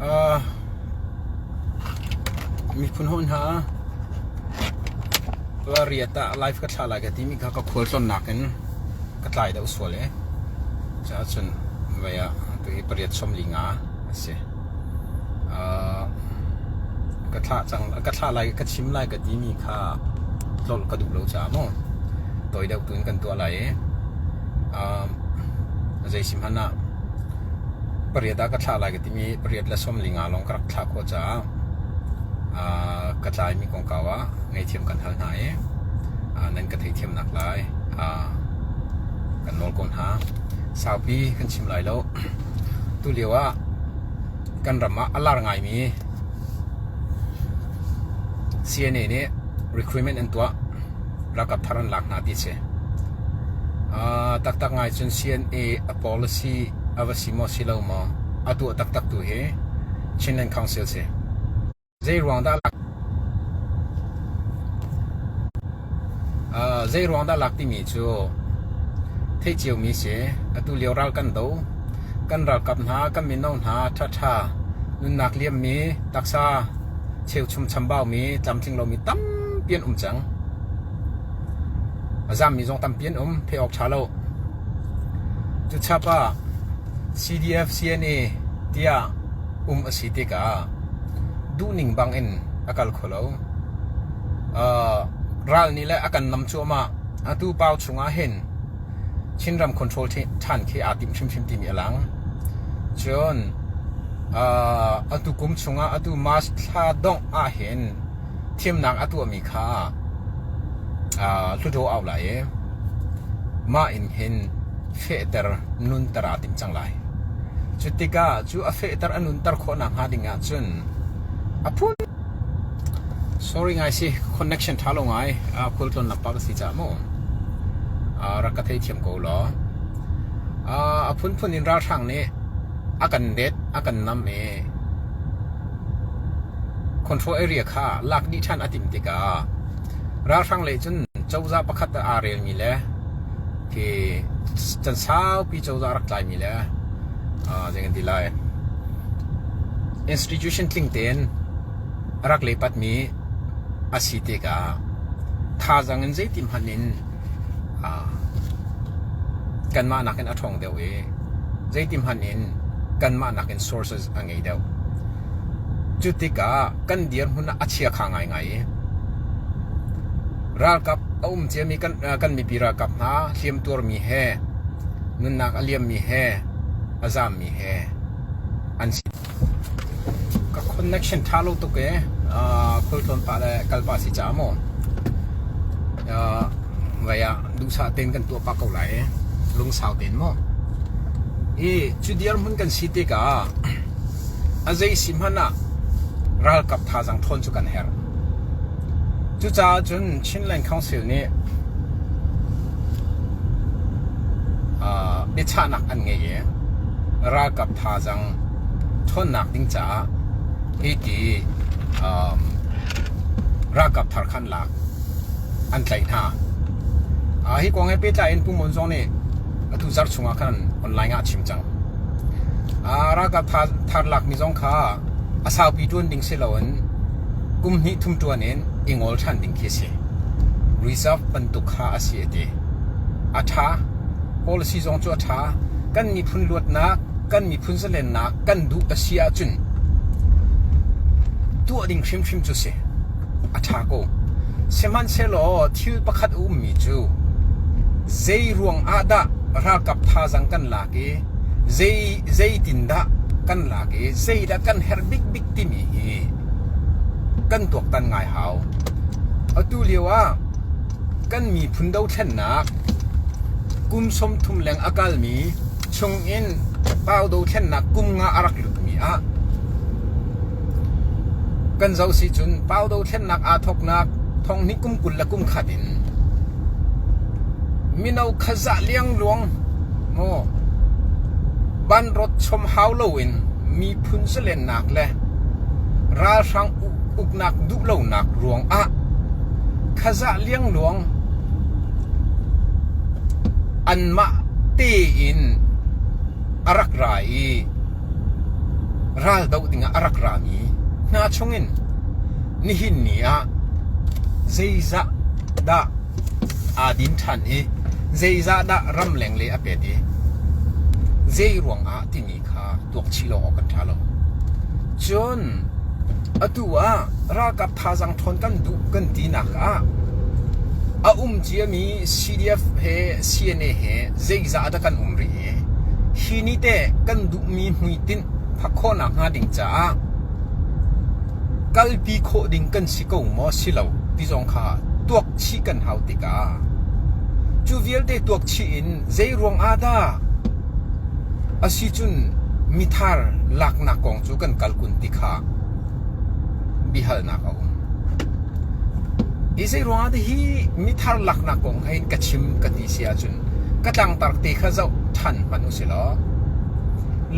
Uh, miphun hawi hna riat ah live ka thla lai ka timi kha ka khual tlawnnak in ka tlai deuh sual e. Caah cun vei ah tu hi pariat 45 a si. Uh, ka thlah cang ka thlah lai ka chim lai ka timi kha tlolh ka duh lo caah mu tawi deuh tu in kan tuah lai i um, zei si hmanh ah pariat ah ka thlah lai ka timi pariat le 45 lawng ka rak thlah khawh caah uh, ka tlaimi kongkau ah ngaihthiam kan hal hna i uh, nan ka theithiamnak lai uh, kan nawl ko hna. Saupi kan chim lai lo. Tu lio ah kan ram ah a lar ngaimi CNA nih recruitment an tuah. Ralkap thar an lak hna ti si. Uh, taktak ngai cun CNA a policy a va si maw si lo maw a tuah taktak tu hi Chinland Council si. Zei ruang dah lak uh, zei ruang dah lak timi cu theih ciomi si. Atu lio ral kan do. Kan ralkap hna, kan mino hna ṭhaṭha nunnak liammi, taksa cheuchum chambaumi, tlamtling lomi tampi an um cang. A zammi zong tampi an um, theih awk ṭha lo. Cuchap ah CDF, CNA tiah um a si tikah duhning bangin a kal kho lo. Uh, ral nih le a kan nam cuahmah. Atu pau chungah hin Chinram control ṭhan khi aa tim hrimhrim timi a lang. Cun uh, atu kum chungah atu March thla dongh ah hin thimnak a tuahmi kha uh, Hluttaw au lai i mah in hin fehter nunter aa tim cang lai. Cu tikah cu a fehter a nunter khawh nakhnga ding ahcun a phun Sorry ngai si connection ṭha lo ngai khualtlawn lampak ka si caah mu rak ka theithiam ko law a phunphun in ralhrang nih a kan det a kan nam i control area kha lak dih ṭhan a timh tikah ralhrang lei cun cozah pakhat aa relmi le khi can saupi cozah rak tlaimi le zei kan ti lai institution tling tein rak lepatmi a si tikah thazaang in zeiti hmanh in kanmah nakin a ṭhawng deuh i zeiti hmanh in kanmah nakin sources a ngei deuh. Cu tikah kan dirhmun ah a chiakha ngaingai i ralkap a um ciami kan, kan mipi ralkap hna hliamtuarmi he nunnak a liammi he a zaammi he an si. Ka connection ṭha lo tuk ee. Khualtlawn pah le kal pah si caah maw vai ah duhsah tein kan tuah pah ko lai ee. Lungsau tein maw. I cu dirhmun kan si tikah a zei si hmanh ah ralkap thazaang ṭhawn cu kan herh. Cucaah cun Chinland Council nih biachahnak an ngei i ralkap thazaang ṭhawnnak ding caah hiti ralkap thar kha an lak, an tlaih hna. Hi kong he pehtlai in Pu Mon zong nih atu zarh chungah khan online ah a chim cang. Ralkap thar lakmi zong kha a saupi ṭuan ding si loin kum hnih thum ṭuan in i ngol ṭhan ding khi a si. Reserve bantuk kha a si a ti. A ṭha. Policy zong cu a ṭha. Kan miphun luatnak, kan miphun zalennak kan duh a si ahcun tuah ding hrimhrim cu si. A ṭha ko. Sihmanhsehlaw thil pakhat a ummi cu zei ruang ah dah ralkap thazaang kan lak i zei zeitindah kan lak i zeidah kan herh bikbik timi hi kan tuaktan ngai hau. Atu lio ah kan miphun dothlennak kum 30 leng a kalmi chungin Pau dothlennak kum nga a rak lutmi ah kan zoh si cun Pau dothlennak aa thawknak thonghnih kum 20 le kum khat in mino khazah liangluang maw banrot chom hau loin miphun zalennak le ralhrang uknak duhlonak ruangah khazah liangluang anmah tein a rak ra i. Ral doh dingah a rak rami hna chungin nihin ni ah zeizah dah aa din ṭhan i zeizah dah ramleng lei a pet i zei ruangah timi kha tuak chih lo awk kan ṭha lo. Cun atu ah ralkap thazaang ṭhawn kan duh kan tinak ah a um ciami CDF he CNA he zeizah dah kan um rih i hi ni teh kan duhmi hmuitinh phak khawhnak hnga ding caah kalpi khawh ding kan si ko maw si lo ti zong kha tuak chih kan hau tikah cu vialte tuak chih in zei ruang ah dah a si cun mithar laknak kong cu kan kal kun ti kha biahalnak a um. Hi zei ruangah dah hi mithar laknak kong hein ka chim ka ti si ahcun ka tlangtar te kha zoh ṭhan hmanh usih law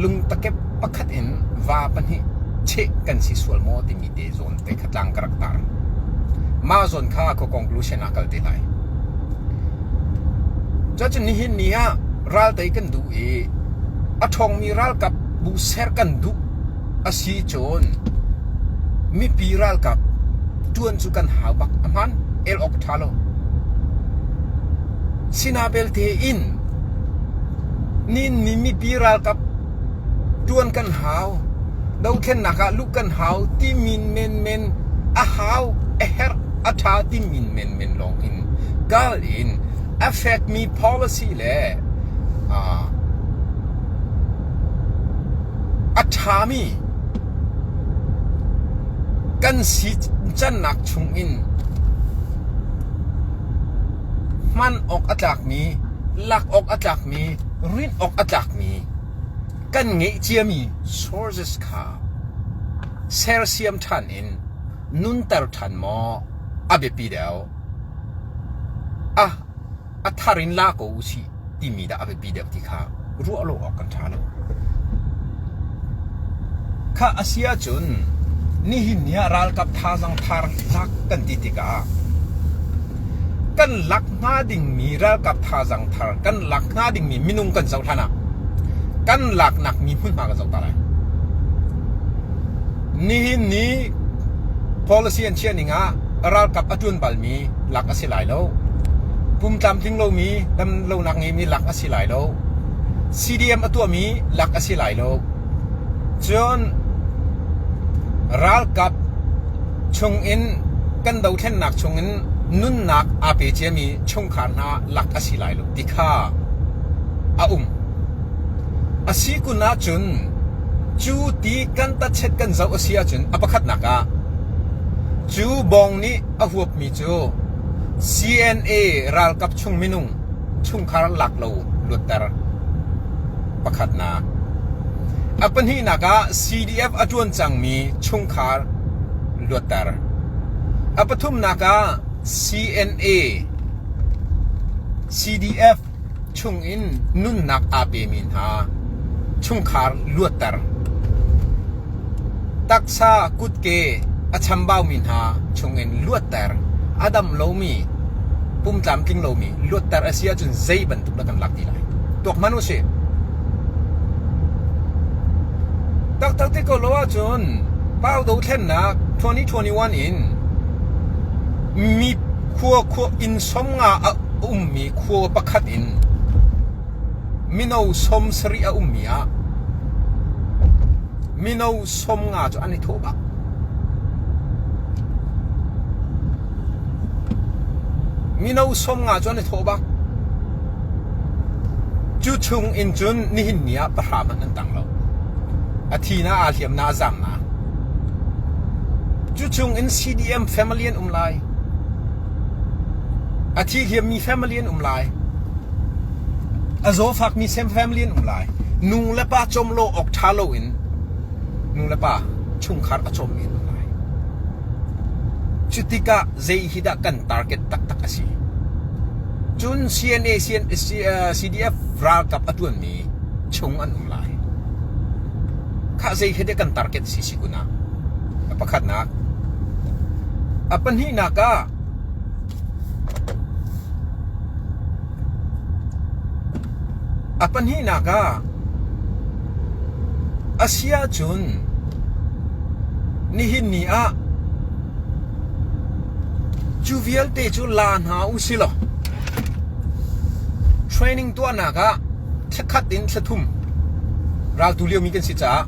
lungtakep pakhat in va pahnih cheh kan si sual maw timi te zawn te kha tlang ka rak tar. Mah zawn kha ka conclusion ah kal te lai. Cuacun nihin ni ah raltei kan duh i a ṭhawngmi ralkap bu ser kan duh a si cun mipi ralkap ṭuan cu kan hau bak. A hmaan, el awk a ṭha lo. Sina belte in nin ni mipi ralkap ṭuan kan hau, dothlennak ah luh kan hau ti min menmen a hau, a herh, a ṭha ti min menmen lawng in kal in a fekmi policy le a ṭhami kan si cannak chungin hman awk a tlakmi, lak awk a tlakmi, rinh awk a tlakmi kan ngeih ciami sources kha sersiam ṭhan in nunter ṭhan maw a biapi deuh? A a thar in la ko usih timi dah a biapi deuh ti kha ruah lo awk kan ṭha lo. Kha a si ahcun nihin ni ah ralkap thazaang thar lak kan ti tikah kan lak hnga dingmi ralkap thazaang thar kan lak hnga dingmi minung kan zoh hlan ah kan laknak mi hmunhma kan zoh ta lai. Nihin ni policy an chiah ning ah ralkap a ṭuan balmi lak a si lai lo. Pum tlamtling lomi damlonak ngeimi lak a si lai lo. CDM a tuahmi lak a si lai lo. Cun ralkap chungin kan dothlennak chungin nunnak aa pe ciami chungkhar hna lak a si lai lo ti kha a um. A si kun ahcun cu ti kan tachet kan zoh a si ahcun a pakhatnak ah cu bawng nih a huapmi cu CNA ralkap chung minung chungkhar lak lo luatter pakhatnak. A pahnihnak ah CDF a ṭuan cangmi chungkhar luatter. A pathumnak ah CNA CDF chungin nunnak aa pemi hna chungkhar luatter. Taksa kutke a chambaumi hna chungin luatter. A dam lomi, pum tlamtling lomi luatter a si ahcun zei bantuk dah kan lak ti lai? Tuak hmanh usih. Taktak ti ko lo ahcun Pau dothlennak 2021 in mi khua khua inn 50 a ummi khua pakhat in mino 70 a ummi ah mino 50 cu an i thawh bak. Mino 50 cu an i thawh bak. Cu chung in cun nihin ni ah pahra hmanh an tang lo. A thi na, aa hliam na, a zaam na. Cu chung in CDM family an um lai. A thi hliammi family an um lai. A zawfakmi sem family an um lai. Nu le pa cawm lo awk ṭha loin nu le pa chungkhar a cawmmi an um lai. Cu tikah zei hi dah kan target taktak a si? Cun CNA, CDF ralkap a ṭuanmi chung an um lai. Khah zei hi dah kan target si si kun ah? A pakhatnak. A pahnihnak ah A pahnihnak ah a si ahcun. Nihin ni ah cu vialte cu la hna u si law training tuahnak ah thlakhat in thlathum raltu liomi kan si caah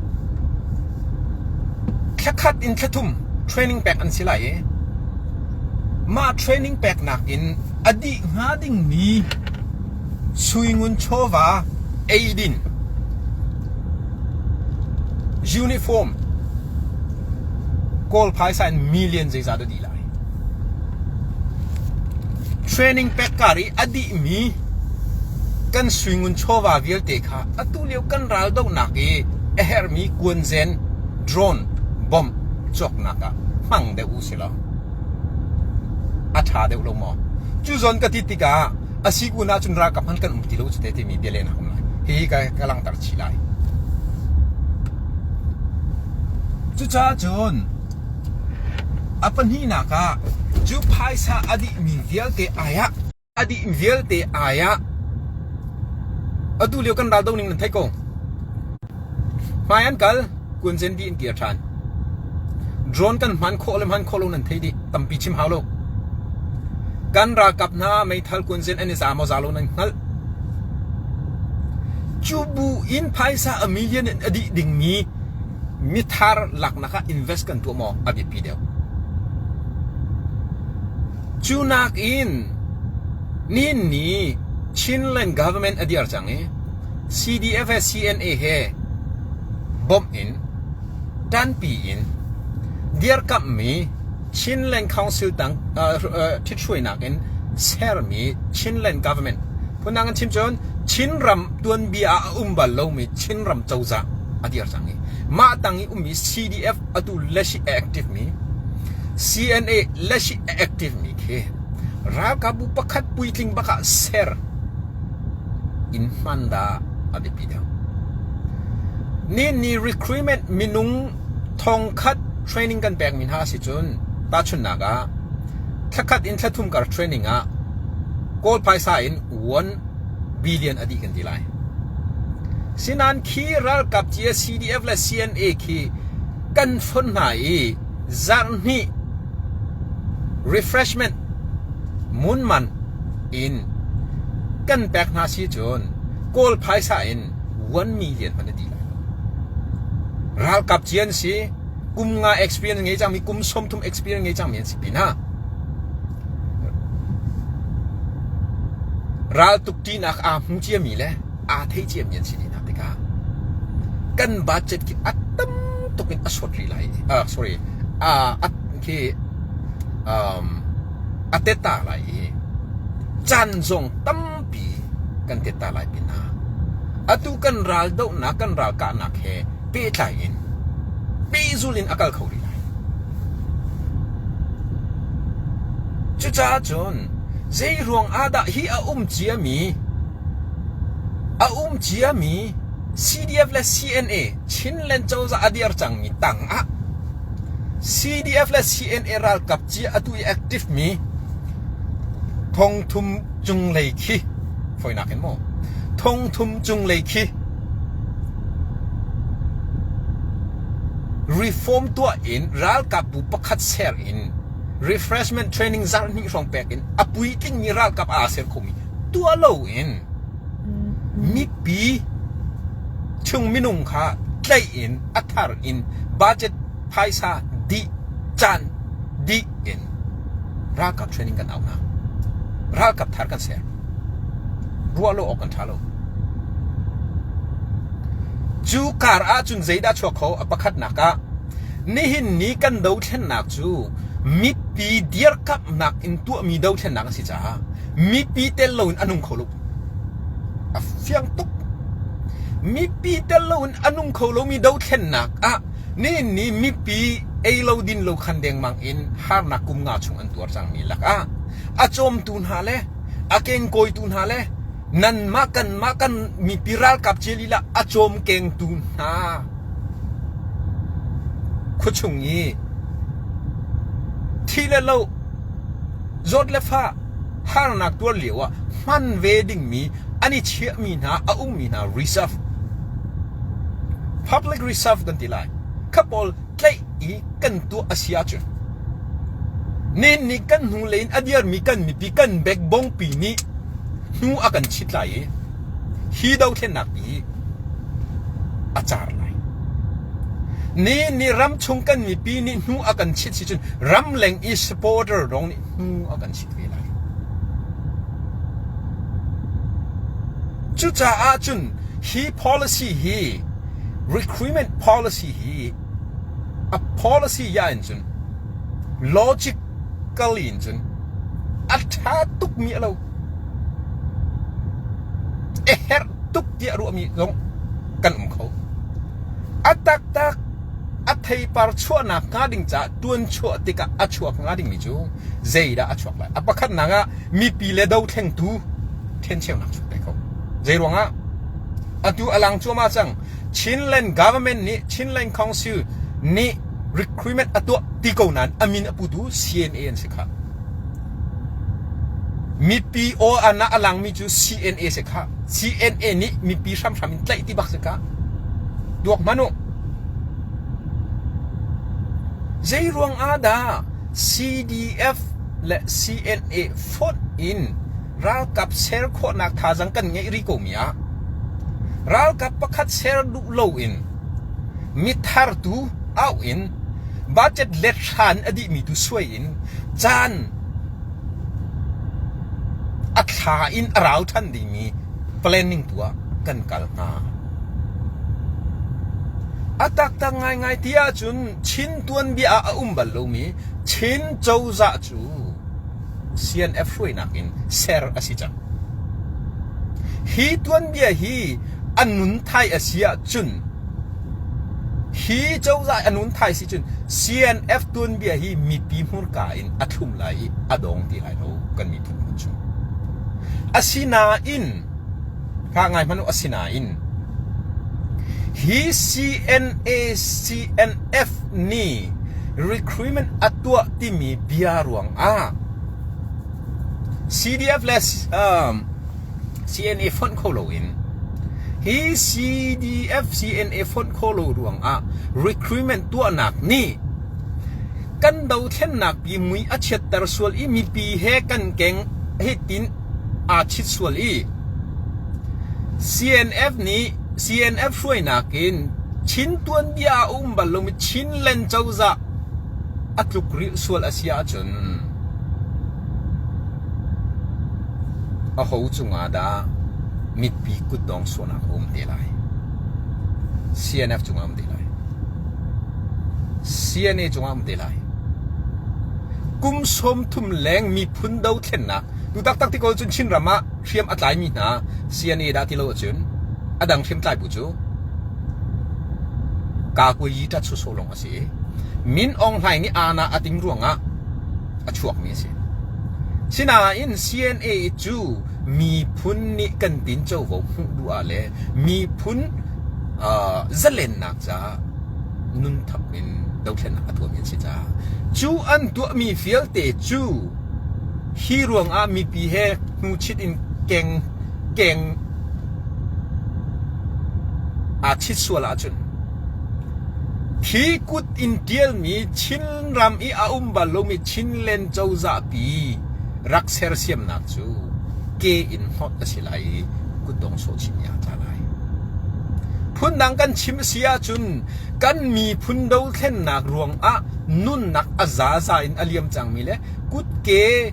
thlakhat in thlathum training pek an si lai i mah training peknak in a dih hnga dingmi suingun chawva eidin uniform Kawl phaisa in million zeizah dah dih lai. Training pek kar i a dihmi kan suingun chawva vialte kha atu lio kan raldohnak i a herhmi kuanzen drone bomb cawknak ah hmang deuh u si law a ṭha deuh lo maw? Cu zawn ka ti tikah a si kun ahcun ralkap hmanh kan um ti lo cu te timi bialehnak um lai. Hihi ka, ka langhter chih lai. Cucaah cun a pahnihnak ah cu phaisa a dihmi vialte ai ah a dih vialte ai ah atu lio kan ral do ning nan theih ko. Hmai an kal, kuanzen dih an kir ṭhan. Drone kan hman khawh le hman khawh lo nan thei dih, tampi chim hau lo. Kan ralkap hna meithal kuanzen an i za maw za lo nan hngalh. Cu bu in phaisa a million in a dih dingmi mithar laknak ah invest kan tuah maw a biapi deuh. Cu nakin nihin ni Chinland government a dir cang i CDF he CNA he bawmh in ṭanpi in dirkamhmi Chinland Council tang ṭhithruainak in sermi Chinland government phundang in chim cun Chinram tuanbia ah a um bal lomi Chinram cozah a dir cang i mah tang i ummi CDF atu leshi a active mi CNA leshi a active mi khi ralkapbu pakhat puitling bak ah ser in hman dah a biapi deuh. Ni ni recruitment minung thongkhat training kan pekmi hna si cun tahchunhnak ah thlakhat in thlathum kar training ah Kawl phaisa in 1 billion a dih kan ti lai. Sinan khi ralkap cia CDF le CNA khi kan fon hna i zarhhnih refreshment munman in kan pek hna si cun Kawl phaisa in 1 million hmanh a dih lai lo. Ralkap cia an si, kum nga experience ngei cangmi, kum 30 experience ngei cangmi an si pinah raltuk ṭihnak aa hmu ciami le aa thei ciami an si dih hna tikah kan budget khi a tam tuk in a sawt rih lai. Uh, sorry, uh, khi um, a tetta lai i caan zong tampi kan tetta lai pinah atu kan ral dohnak kan ral kahnak he pehtlai in pehzul in a kal kho rih lai. Cucaah cun zei ruang ah dah hi a um ciami a um ciami CDF le CNA Chinland cozah a dir cangmi tang ah CDF le CNA ralkap cia atu i active mi thongthum cunglei khi fawinak in maw thongthum cunglei khi reform tuah in ralkap bu pakhat ser in refreshment training zarh hnih hrawng pek in a puitlingmi ralkap aa ser khomi tuah lo in mipi chung minung kha tlaih in a thar in budget phaisa dih caan dih in ralkap training kan auh hna. Ralkap thar kan ser. Ruah lo awk kan ṭha lo. Cu kar ahcun zeidah chuak kho? A pakhatnak ah nihin ni kan dothlennak cu mipi dirkamhnak in tuahmi dothlennak a si caah mipi tel loin a nung kho lo. A fiang tuk. Mipi tel loin a nung kho lomi dothlennak ah nihin ni mipi ei lo din lo khan dengmang in harnak kum nga chung an tuar cangmi lakah a cawmtu hna le a kengkawitu hna le nanmah kanmah kan mipi ralkap cia lila a cawmkengtu hna khuachung i thi le lo zawt le fah harnak tuar lio ah hman ve dingmi an i chiahmi hna a ummi hna reserve public reserve kan ti lai kha pawl tlaih. i kan tuah a si ahcun nen nih kan hnulei in a dirmi kan mipi kan backbone pi nih hnu a kan chit lai i hi dothlennak pi hi a car lai. Ni nih ramchung kan mipi nih hnu a kan chit si cun ramleng i supporter dong nih hnu a kan chit ve lai. Cucaah cun hi policy hi recruitment policy hi a policy ya in cun logically in cun a ṭha tukmi a lo. A herh tuk tiah ruahmi zong kan um kho. A taktak a theipar chuahnak hnga ding caah tuan chuah tikah a chuak hnga dingmi cu zeidah a chuak lai? A pakhatnak ah mipi le dothlengtu ṭhencheunak chuak te kho. Zeiruangah? Atu a lang cuahmah cang. Chinland government nih Chinland Council nih recruitment a tuah ti ko nain a min a putu CNA an si kha. Mipi aw an ah a langmi cu CNA si kha. CNA nih mipi hramhram in tlaih ti bak si kha. Duak hmanh u. Zei ruang ah dah CDF le CNA fonh in ralkap ser khawhnak thazaang kan ngeih rih ko mi ah ralkap pakhat ser duh loin mithar tu au in budget let hran a dihmi tu suai in caan a thla in a rau ṭhan dingmi planning tu ah kan kal hnga. A taktak ngaingai ti ahcun Chin tuanbia ah a um bal lomi Chin cozah cu CNF hruainak in ser a si cang. Hi tuanbia hi a nun thai a si ahcun hi cozah a nun thai si cun CNF tuanbia hi mipi hmurka in a thlum lai i a dong ti lai lo kan miphun hmun chung. Asinain kha ngai hmanh u asinain hi CNA CNF nih recruitment a tuah timi bia ruangah CDF le um, CNA fonh kho loin hi CDF CNA fonh kho lo ruangah recruitment tuahnak nih kan dothlennak pi mui a chiatter sual i mipi he kan keng hitin aa chit sual i CNF nih CNF hruainak in Chin tuanbia a um bal lomi Chinland cozah a tluk rih sual a si ahcun aho cungah dah mipi kutdong suahnak a um te lai? CNF cungah a um te lai. CNA cungah a um te lai. Kum 30 leng miphun dothlennak tu taktak ti ko cun Chinram ah hriam a tlaimi hna CNA dah ti lo ahcun a dang hriamtlai bu cu Kakuayi ṭat sawsawh lawng a si i Min Aung Hlaing nih aana a ting ruangah a chuakmi a si. Sinain CNA cu miphun nih kan tin covo hmuh duh ah le miphun uh, zalennak caah nunthap in dothlennak a tuahmi an si caah cu an tuahmi vialte cu hi ruangah mipi he hnuchit in keng keng aa chit sual ahcun Hi kut in ṭialmi Chinram i a um bal lomi Chinland cozah pi rak sersiamnak cu ke in hnawt a si lai i kutdong sawh chinmi aa tla lai. Phundang kan chim a si ahcun kan miphun dothlennak ruangah nunnak a zaza in a liam cangmi le kutke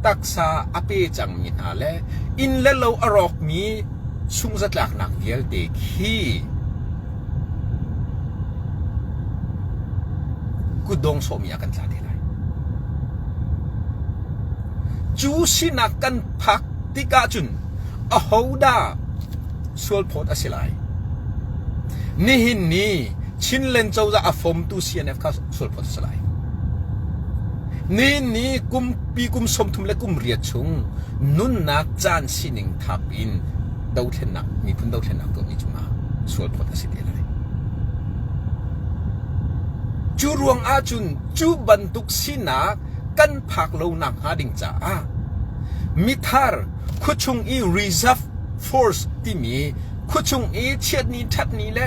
taksa a pe cangmi hna le inn le lo a rawkmi sungzatlaknak vialte khi kutdong sawhmi ah kan tla te lai. Cu sinak kan phak tikah cun ahodah sualphawt a si lai? Nihin ni Chinland cozah a fomtu CNF kha sualphawt a si lai. Nihin ni kumpi kum 30 le kum riat chung nunnak caan sining thap in dothlennak miphun dothlennak tuahmi cungah sualphawt a si te lai. Cu ruang ahcun cu bantuk sinak kan phak lo nak hnga ding caah mithar khuachung i reserve force timi khuachung i chiatni ṭhatni le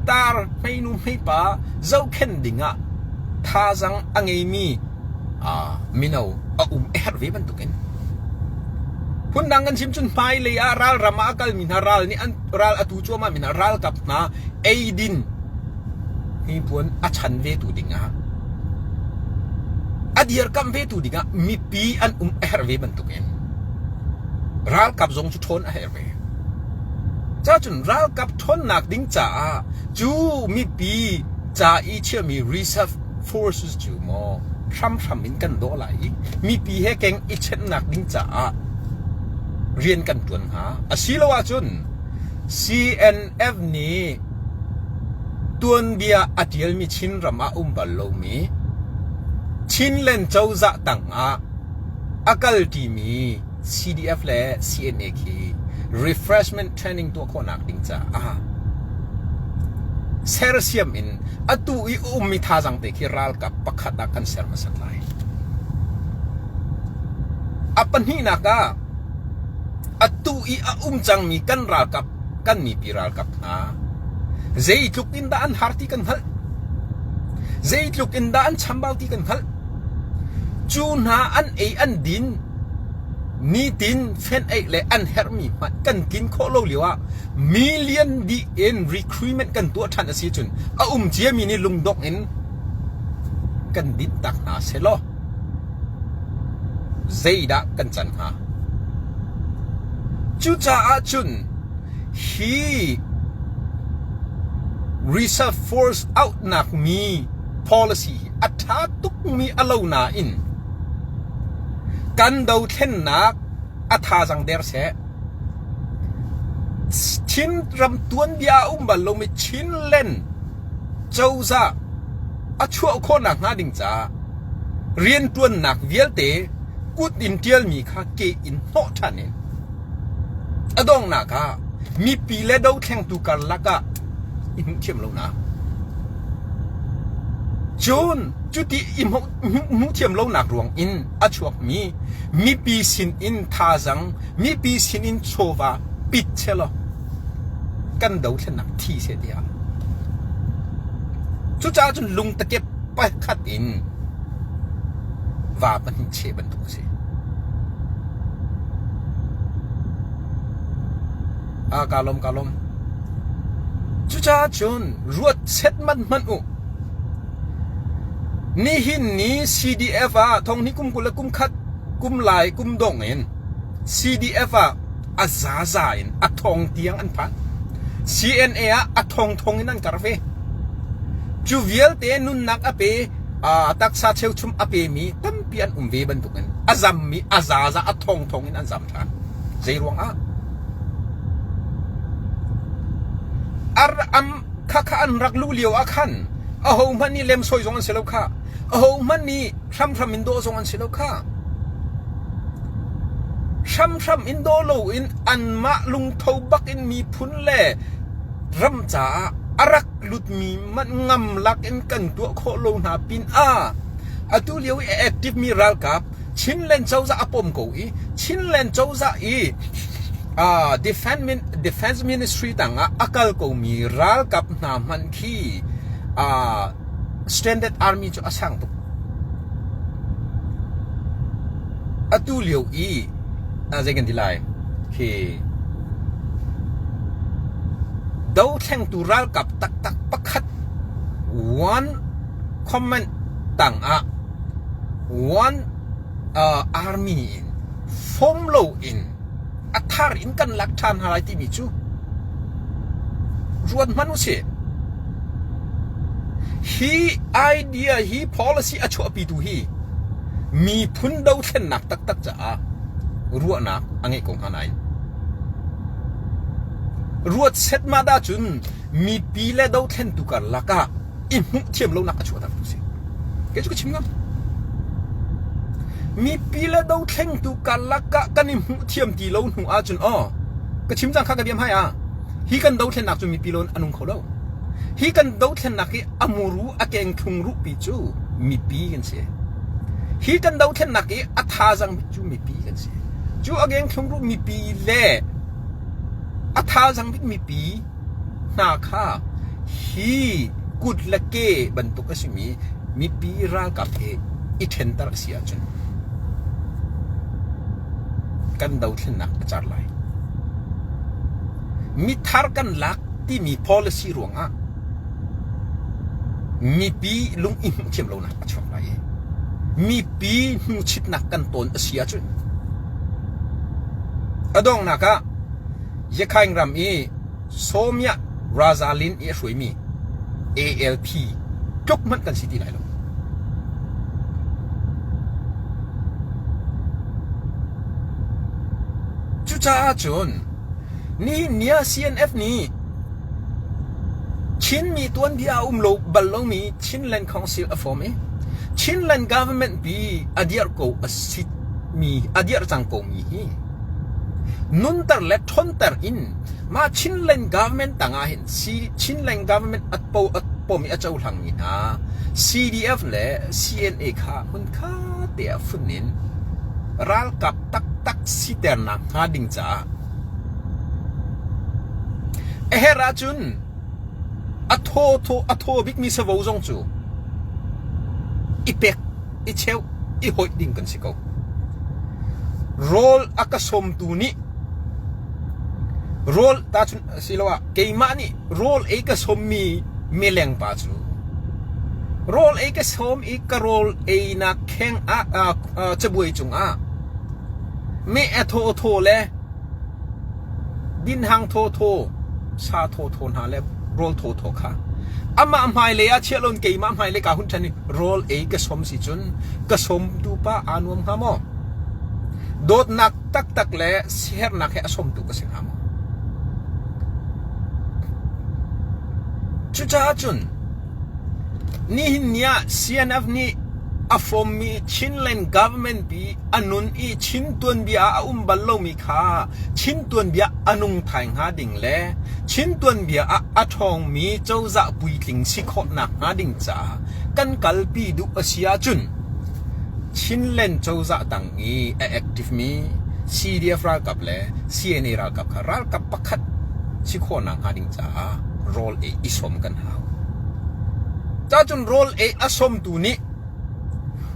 tar hmeinu hmeipa zohkhenh dingah thazaang a ngeimi mino a um a herh ve bantukin phundang kan chim cun hmailei ah ralram ah a kalmi hna ral nih an ral atu cuahmah mi hna ralkap hna eidin hnipuan a chan ve tu dingah a dirkamh ve tu dingah mipi an um a herh ve bantukin ralkap zong cu ṭhawn a herh ve. Cacun ralkap ṭhawnnak ding caah cu mipi ca i chiahmi reserve forces cu maw hramhram in kan dawh lai i mipi he keng i chenhnak ding caah rian kan ṭuan hnga. Asilo ahcun CNF nih tuanbia a ṭialmi Chinram ah um bal lomi Chinland cozah tangah a kalṭimi CDF le CNA khi refreshment training tuah khawhnak ding caah sersiam in atu i a ummi thazaang te khi ralkap pakhat ah kan ser hmasat lai. A pahnihnak ah atu i a um cangmi kan ralkap kan mipi ralkap hna zeitluk in dah an har ti kan hngalh. Zeitluk in dah an chambau ti kan hngalh. Cu hna an ei an din nitin fenh-eih le an herhmi hmanh kan tlin khawh lo lio ah million dih in recruitment kan tuah ṭhan a si cun a um ciami nih lungdongh in kan dinh tak hna selaw zeidah kan can hnga? Cucaah cun hi reserve force auhnak mi policy hi a ṭha tukmi a lo nain kan dothlennak a thazaang der seh. Chinram tuanbia a um bal lomi Chinland cozah a chuah khawhnak hnga ding caah rianṭuannak vialte kut in ṭialmi kha ke in hnawh ṭhan in a donghnak ah mipi le dothlengtu karlak ah i hmuh thiam lonak. Cun cuti i hmuh thiam lonak ruang in a chuakmi mipi sin in thazaang, mipi sin in chawva pit selaw kan dothlennak thi seh tiah. Cucaah cun lungtakep pakhat in va pahnih cheh bantuk a si. Ah, kaa lawm, kaa lawm. Cucaah cun ruat setmat hmanh u. Nihin ni CDF ah thong hnih kum 20 le kum khat kum lai kum dong in CDF ah a zaza in a thong tiang an phan. CNA ah a thong thong in an kar ve. Cu vialte nunnak a pe taksa cheuchum a pemi tampi an um ve bantukin a zammi a zaza a thong thong in an zam ṭhan. Zei ruangah? Ar am khakha an rak luh lio ah khan aho hmanh nih lemsoi zong an si lo kha. Aho hmanh nih hramhram in dawh zong an si lo kha. Hramhram in daw loin anmah lungtho bak in miphun le ram caah a rak lutmi manh ngam lak in kan tuah khawh lo hna pin ah atu lio i a active mi ralkap Chinland cozah a pom ko i Chinland cozah i uh, Defense Ministry tangah a kal komi ralkap hna hmanh khi uh, Standard Army cu a sang tuk. Atu lio i uh, zei kan ti lai khi dothlengtu ralkap taktak pakhat one comment tangah One uh, army in form lo in a thar in kan lak ṭhan hna lai timi cu ruat hmanh usih. Hi idea hi policy a chuahpitu hi miphun dothlennak taktak caah ruahnak a ngeih ko hnga nain ruat setmat ahcun mipi le dothlentu karlak ah i hmuh thiam lonak a chuahter tu si. Kei cu ka chim ngam. Mipi le dothlengtu karlak ah kan i hmuh thiam ti lo hnu ahcun aw ka chim cang kha ka biam hai ah hi kan dothlennak cu mipi lon a nung kho lo. Hi kan dothlennak hi a muru a keng thlung ruhpi cu mipi kan si. Hi kan dothlennak i a thazang bik cu mipi kan si. Cu a keng thlung ruh mipi le a thazang bik mipi hna kha. Hi kut le ke bantuk a simi mipi ralkap he i ṭhenter a si ahcun kan dothlennak a car lai. Mithar kan lak timi policy ruangah mipi lung i hmuh thiam lonak a chuak lai i mipi hnuchitnak kan tawn a si ahcun a donghnak ah Yakhaing ram i Sawmiah Razalin i a hruaimi ALP tluk hmanh kan si ti lai lo. Cucaah cun nihin ni ah CNF nih Chinmi tuanbia a um lo bal lomi Chinland Council a form i Chinland government pi a dirh ko a si mi a dirh cang ko mi hi nunter le ṭhawnter in mah Chinland government tangah hin Chinland government a po a pom i a cohlang mi hna CDF le CNA kha hmunkhat te ah fun in ralkap taktak siternak hnga ding caah a herh ahcun a thaw thaw a thaw bikmi savo zong cu i pek i cheuh i hoih ding kan si ko. Rawl a ka sawmtu nih rawl tahchun asiloah keimah nih rawl ei ka sawmmi mileng pa cu rawl ei ka sawm i ka rawl einak kheng ah cabuai cungah meh a thaw thaw le Dinhang thawthaw, sa thawthaw hna le rawl thawthaw kha amah hmailei ah chiah loin keimah hmailei kaa hun ṭhan i rawl ei ka som si cun ka somtu pa aa nuam hnga maw? Dawtnak taktak le siaherhnak he a somtu ka si hnga maw? Cucaah cun nihin ni ah CNF nih a fawmmi Chinland government pi a nun i Chin tuanbia ah a um bal lomi kha Chin tuanbia a nung thai hnga ding le Chin tuanbia ah a ṭhawngmi cozah puitling si khawhnak hnga ding caah kan kalpi duh a si ahcun Chinland cozah tang i a active mi CDF ralkap le CNA ralkap kha ralkap pakhat si khawhnak hnga ding caah rawl ei i sawm kan hau. Cacun rawl ei a sawmtu nih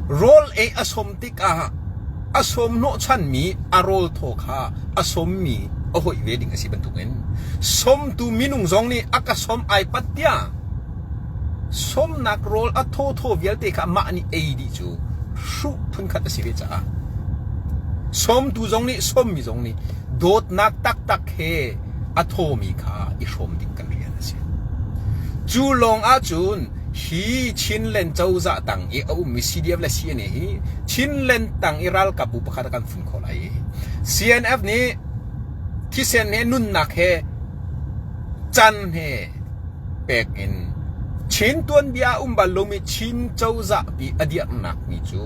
Rawl ei a sawm tikah a sawm hnawhchanmi a rawl thaw kha a sawmmi a hoih ve ding a si bantukin sawmtu minung zong nih a ka sawm ai pat tiah sawmnak rawl a thawthaw vialte kha mah nih ei dih cu hruh phunkhat a si ve caah sawmtu zong nih sawmmi zong nih dawtnak taktak he a thawmi kha i hrawm ding kan rian a si. Cu lawng ahcun Hi Chinland cozah tang i a ummi CDF le CNA hi Chinland tang i ralkapbu pakhat ah kan fun khawh lai i CNF nih thisen he nunnak he can he pek in Chin tuanbia a um bal lomi Chin cozah pi a dirhnak mi cu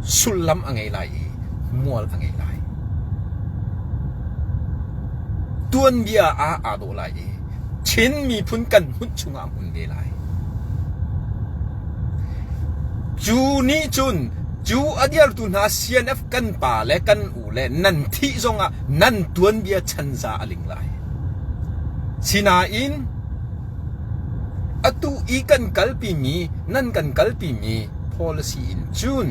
sullam a ngei lai i mual a ngei lai. Tuanbia ah aa dawh lai i Chin miphun kan hmunh chungah a hmun ve lai. Cu nih cun cu a dirtu hna CNF kan pa le kan u le nan thih zongah nan tuanbia chanza a ling lai. Sinain atu i kan kalpimi nan kan kalpimi policy in cun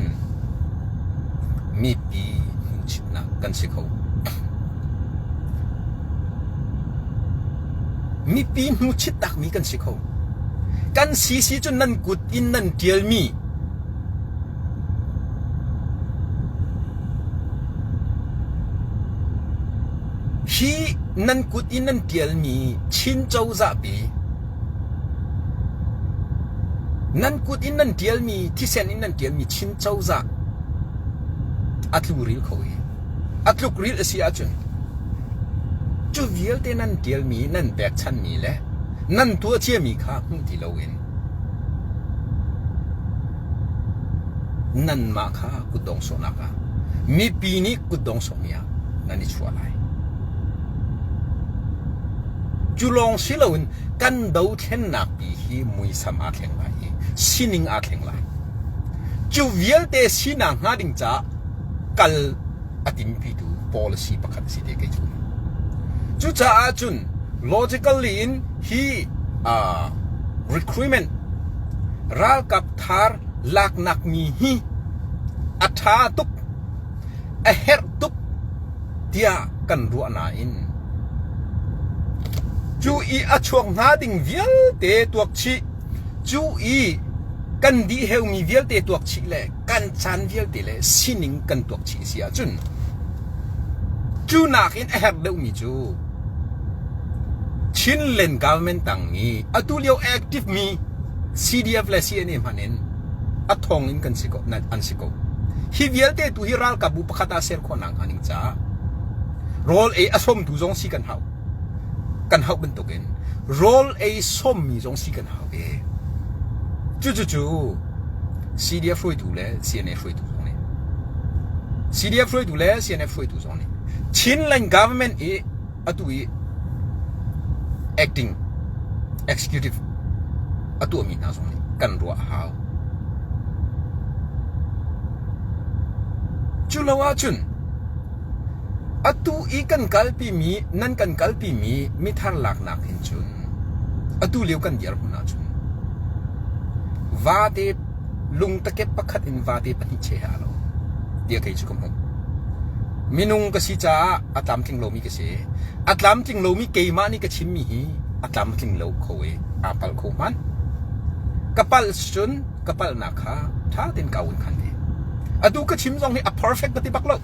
mipi hnuchitnak kan si kho. Mipi hnuchit takmi kan si kho. Kan CC cu nan kut in nan ṭialmi hi nan kut in nan ṭialmi Chin cozah pi nan kut in nan ṭialmi thisen in nan ṭialmi Chin cozah a tluril kho hi. A tlukrilh a si ahcun cu vialte nan ṭialmi, nan pekchanhmi le nan tuah ciami kha hmuh ti loin nanmah kha kutdong sawhnak ah mipi nih kutdong sawhmi ah nan i chuah lai. Cu lawng si loin kan dothlennak pi hi muisam aa thleng lai i sining aa thleng lai. Cu vialte sinak hnga ding caah kal a timpitu policy pakhat a si te kei cu. Cucaah cun logically in hi Uh, recruitment ralkap thar laknak mi hi a ṭha tuk a herh tuk tiah kan ruah nain cu i a chuak hnga ding vialte tuak chih cu i kan dih heumi vialte tuak chih le kan caan vialte le sining kan tuak chih si ahcun cu nakin a herh deuhmi cu Chinland government tang i atu lio active mi CDF le CNA hmanh in a thong in kan si ko an si ko. Hi vialte tu hi ralkapbu pakhat ah ser khawhnak hnga ning caah rawl ei a sawmtu zong si kan hau. Kan hauh bantukin rawl ei sawmmi zong si kan hau ve. Cucucu CDF hruaitu le CNA hruaitu zong nih CDF hruaitu le CNF hruaitu zong nih Chinland government i atu i acting executive a tuahmi hna zong nih kan ruah a hau. Cu lo ahcun atu i kan kalpimi nan kan kalpimi mithar laknak hin cun atu lio kan dirhmun ahcun vate lungtakep pakhat in vate pahnih cheh a lo tiah kei cu ka hmuh. Minung ka si caah a tlamtling lomi ka si. A tlamtling lomi keimah nih ka chimmi hi a tlamtling lo kho i aa palh kho hmanh. Ka palh cun ka palhnak kha ṭha tein ka un khan ve. Atu ka chim zong hi a perfect ka ti bak lo.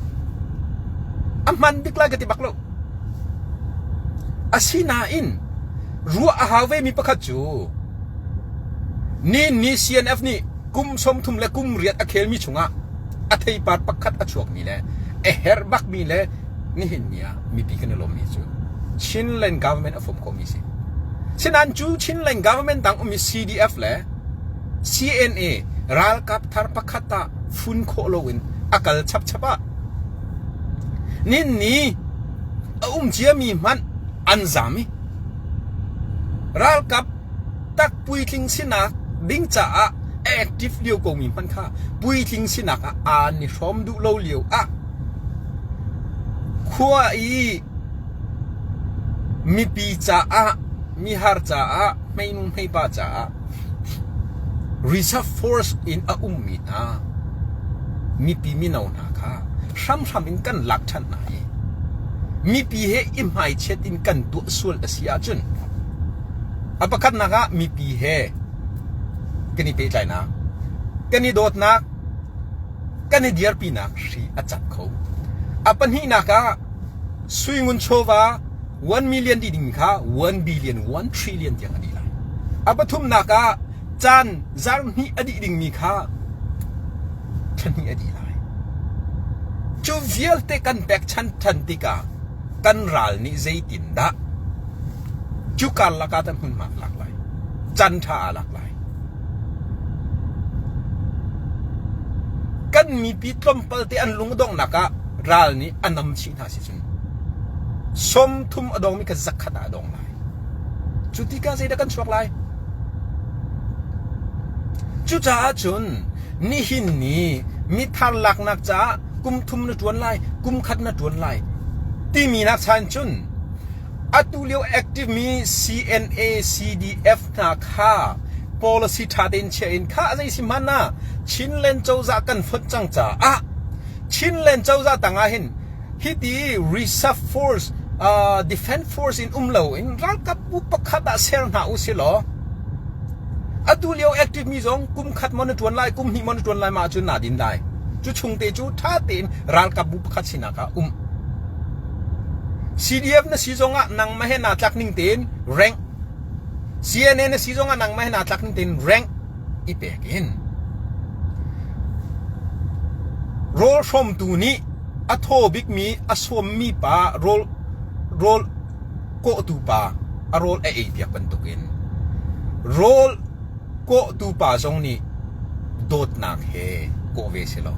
A hman bik lai ka ti bak lo. Asinain ruah a hau vemi pakhat cu ni ni CNF nih kum 30 le kum riat a khelmi chungah a theipar pakhat a chuakmi le a herh bakmi le nihin ni ah mipi kan i lawmmi cu Chinland government a fom khawhmi si. Sinain cu Chinland government dang ummi CDF le CNA ralkap thar pakhat ah fun khawh loin a kal chapchap ah nin ni a um ciami hmanh an zam i ralkap tak puitling sinak ding caah active lio ko mi hmanh kha puitling sinak ah aa ni hrawm duh lo lio ah khua i mipi caah mihar caah hmeinu hmeipa caah reserve force in a ummi hna mipi mino hna kha hramhram in kan lak ṭhan hna i mipi he i hmaichiat in kan tuah sual a si ahcun a pakhatnak ah mipi he kan i pehtlainak kan i dawtnak kan i dirpinak hri a cat kho. A pahnihnak ah suingun chawva 1 million dih ding kha 1 billion 1 trillion tiang a dih lai. A pathumnak ah caan zarhhnih a dih dingmi kha thlahnih a dih lai. Cu vialte kan pekchan than tikah kan ral nih zeitindah cu karlak ah dah hmunhma a lak lai, caan ṭha aa lak lai. Kan mipi tlawmpal te an lung donghnak ah ral nih a nam chih hna si cun 30 a dongmi kha zakhat ah a dong lai. Cu tikah zeidah kan chuak lai? Cucaah cun nihin ni mithar laknak caah kum thum na ṭuan lai, kum khat na ṭuan lai timi nak chan cun atu lio active mi CNA, CDF hna kha policy ṭha tein chiah in kha zei si hmanh ah Chinland cozah kan fonh cang caah Chinland cozah tangah hin hiti reserve force uh, defense force in um lo in ralkap bu pakhat ah ser hna u si law atu lio active mi zong kum khat maw na tuan lai kum hnih maw na tuan lai ma cun na din lai cu chung te cu tha tein ralkap bu pakhat sinak ah um CDF na si zong ah nangmah he naa tlak ning tein rank CNA na si zong ah nangmah he naa tlak ning tein rank i pek in rawl hrawmtu nih a thaw bikmi a sawmmi pa rawl rawl kawhtu pa a rawl a ei piak bantukin rawl kawhtu pa zong nih dawtnak he kawh ve si lo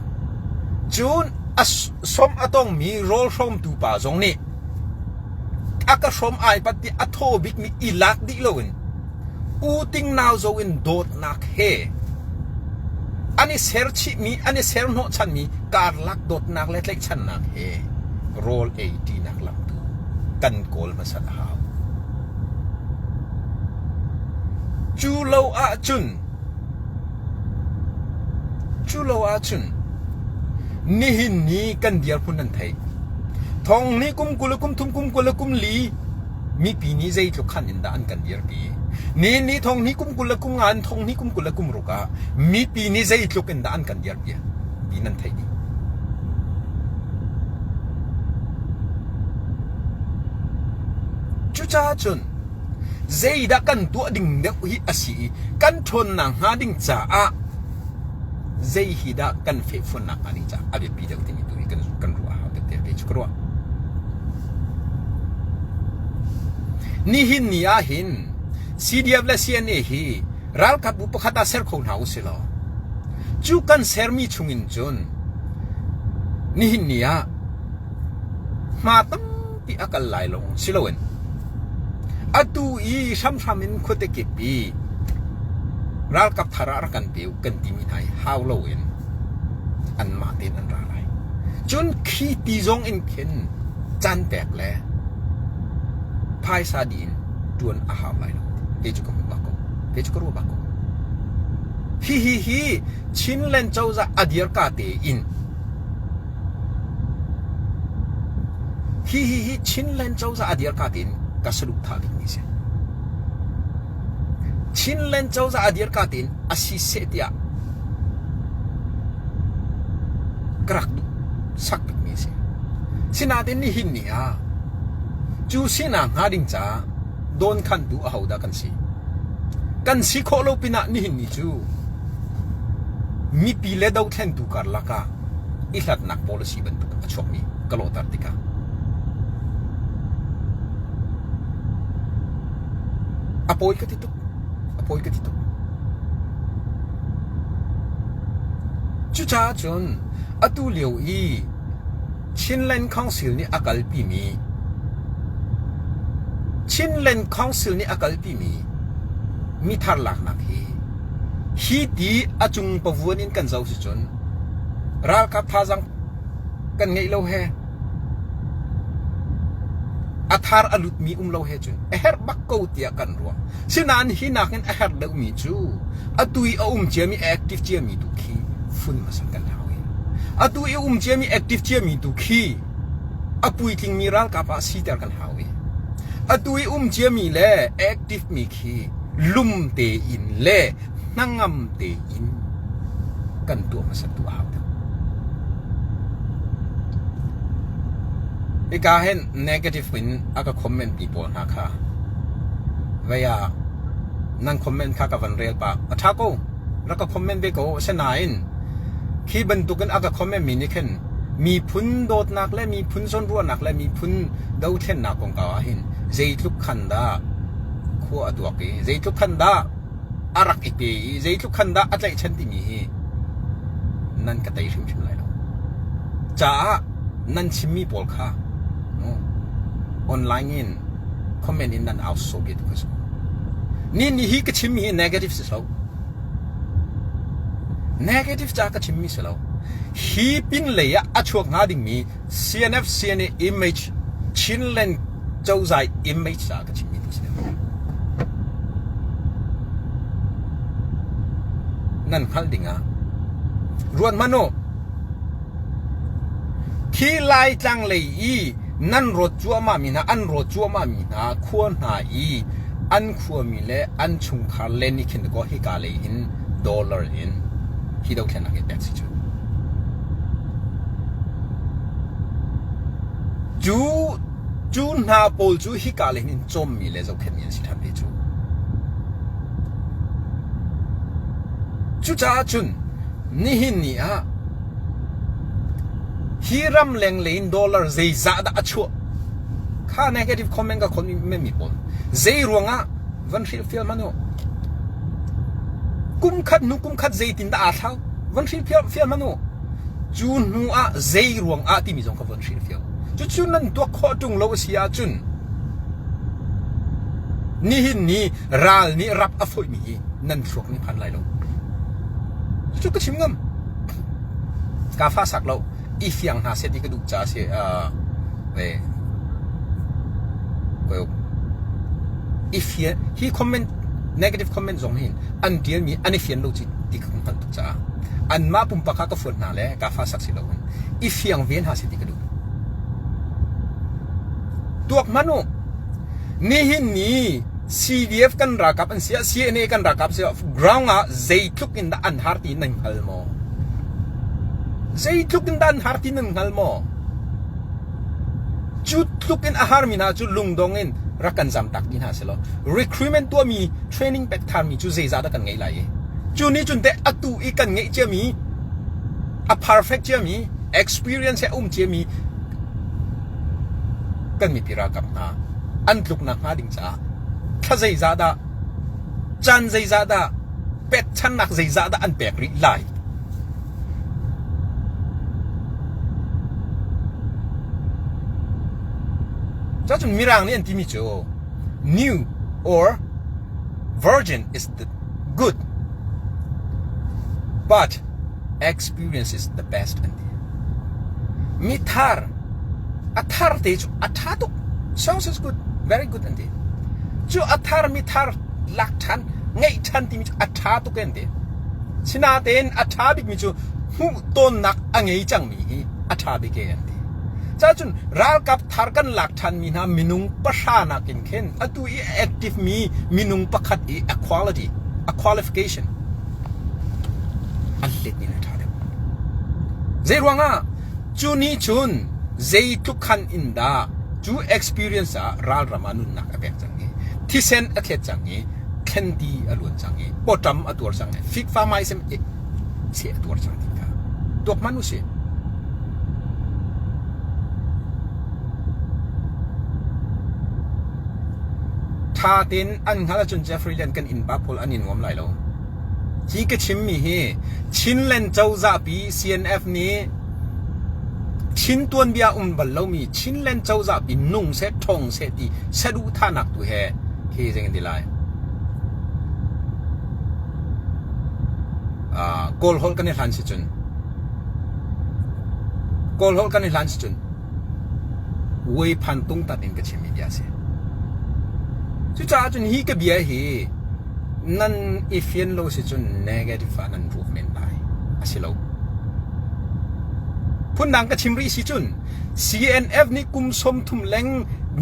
cun a sawm a tongmi rawl hrawmtu pa zong nih a ka hrawm ai pat ti a thaw bikmi i lak dih loin uting nau zo in dawtnak he an i ser chihmi an i ser hnawhchanmi karlak dawtnak le tlaihchannak he rawl ei ṭinak lam tu kan kawl hmasat a hau. Cu lo ahcun cu lo ahcun nihin ni kan dirhmun nan theih. Thong nih kum 20 le kum thum kum 20 le kum li mipi nih zeitluk khan in dah an kan dirpi. Nihin ni thong hnih kum 20 le kum nga in thong hnih kum 20 le kum ruk ah mipi nih zeitluk in dah an kan dirpi ti nan theih dih. Cucaah cun zeidah kan tuah ding deuh hi a si i kan ṭhawnnak hnga ding caah zei hi dah kan fehfuannak hnga ding caah a biapi deuh timi tu hi kan kan ruah a hau deuh tiah kei cu ka ruah. Nihin ni ah hin CDF le CNA hi ralkapbu pakhat ah ser kho hna usih law cu kan sermi chungin cun nihin ni ah hma tampi a kal lai lawng si loin atu i hramhram in khuate kip i ralkap thar ah rak kan pe u kan timi hna hi hau loin anmah tein an ra lai. Cun khi ti zong in khin caan pek le phaisa dih in ṭuan a hau lai lo. Kei cu ka hmuh bak ko. Kei cu ka ruah bak ko. Hihi hi Chinland cozah a dirka tein Hihi hi Chinland cozah a dirka tein ka saduhthah bikmi si. Chinland cozah a dirka tein a si seh tiah ka rak duh sak bikmi a si. Sinain nihin ni ah cu sinak hnga ding caah dawnkhantu ahodah kan si? Kan si khawh lo pinah nihin ni cu mipi le dothlentu karlak ah i hlatnak policy bantuk a chuakmi ka lawhter tikah a pawi ka ti tuk. A pawi ka ti tuk. Cucaah cun atu lio i Chinland Council nih a kalpimi Chinland Council nih a kalpimi mithar laknak hi hi ti a cung pavuan in kan zoh si cun ralkap thazaang kan ngeih lo he a thar a lutmi um lo he cun a herh bak ko tiah kan ruah. Sinain hi nakin a herh deuhmi cu atu i a um ciami active ciami tu khi fun hmasa kan hau hi. Atu i um ciami active ciami tu khi a puitlingmi ralkap ah siter kan hau i atu i um ciami le active mi khi lum tein le hnangam tein kan tuah hmasat tu a hau deuh. Hika hin negative in a ka comment mi pawl hna kha vei ah nan comment kha ka van rel pah. A ṭha ko. Rak ka comment ve ko. Asinain khi bantukin a ka comment mi nih khin miphun dawtnak le miphun zawnruahnak le miphun dothlennak kongkau ah hin zeitluk khan dah khua a tuak i zeitluk khan dah a rak i pe i zeitluk khan dah a tlaihchan timi hi nan ka tei hrimhrim lai lo. Caah nan chimmi pawl kha online in comment in nan au sawh bia tu kha si. Ni ni hi ka chimmi hi negative si lo. Negative ca ka chimmi si lo. Hi pin lei ah a chuak hnga dingmi CNF CNA image Chinland cozah image ca ka chimmi tu si deuh. Nan hngalh ding ah ruat hmanh u. Khi Laitlang lei i nan rawt cuahmah mi hna an rawt cuahmah mi hna khua hna i an khuami le an chungkhar le nih khin kaw hika lei hin dollar in hi dothlennak hi pek si cu. Cu cu hna pawl cu hika lei hin cawmmi le zohkhenhmi an si ṭhan ve cu. Cucaah cun nihin ni ah hi ramleng lei in dollar zeizah dah a chuah kha negative comment ka comment mi pawl zei ruangah van hrilhfial hmanh u kum khat hnu kum khat zeitin dah aa thlau van hrilhfial hmanh u cu hnu ah zei ruang ah timi zong kha van hrilhfial cucu nan tuak khawh ṭung lo a si ahcun nihin ni ral nih rap a foihmi hi nan thluak nih phan lai lo cucu ka chim ngam ka fa sak lo i fiang hna seh ti ka duh caah si ve i fian hi comment Negative comment zong hin an ṭialmi an i fian lo ci ti ka hngalh tuk caah anmah pumpak kha ka fuat hna le ka fa sak si loin i fiang ve hna seh ti ka duh. Tuak hmanh u. Nihin ni CDF kan ralkap an si ah CNA kan ralkap si ah ground ah zeitluk in dah an har ti nan hngal maw? Zeitluk in dah an har ti nan hngal maw? Cu tluk in a harmi hna cu lungdong in rak kan zamtak dih hna selaw recruitment tuahmi training pek thanmi cu zeizah dah kan ngeih lai i cu nih cun teh atu i kan ngeih ciami a perfect ciami experience he a um ciami kan mipi ralkap hna an tluknak hnga ding caah thla zeizah dah caan zeizah dah pekchannak zeizah dah an pek rih lai Cun Mirang nih an timi cu new or virgin is the good but experience is the best an ti. Mi thar a thar te cu a tha tuk. Sounds is good, very good an ti. Cu a thar mi thar lak than ngeih than timi cu a tha tuk an ti. Sinain a ṭha bikmi cu hmuhtonnak a ngei cangmi hi a ṭha bik e an ti. Cacun ralkap thar kan lak ṭhanmi hna minung pahra nakin khin atu i a active mi minung pakhat i a quality, a qualification an let in a ṭha deuh. Zeiruangah cu nih cun zeitluk khan in dah cu experience ah ralram ah nunnak a pek cang i thisen a thlet cang i thlendi a luan cang i pawṭam a tuar cang i fikfa maisem seh a tuar cang ti kha tuak hmanh usih. Ṭha tein an hngalh ahcun Jeffrey Lian kan innpa pawl an i nuam lai lo. Hi ka chimmi hi Chinland cozah pi CNF nih Chin tuanbia um bal lomi Chinland cozah pi nung seh ṭhawng seh ti saduhthahnak tu he hi zei kan ti lai. Kawl holh kan i hlan si cun Kawl holh kan i hlan si cun Wei phan tung tat in ka chimmi bia a si. Cucaah cun hi ka bia hi nan i fian lo si cun negative ah nan ruak men lai. A si lo. Phundang ka chim rih si cun CNF nih kum 30 leng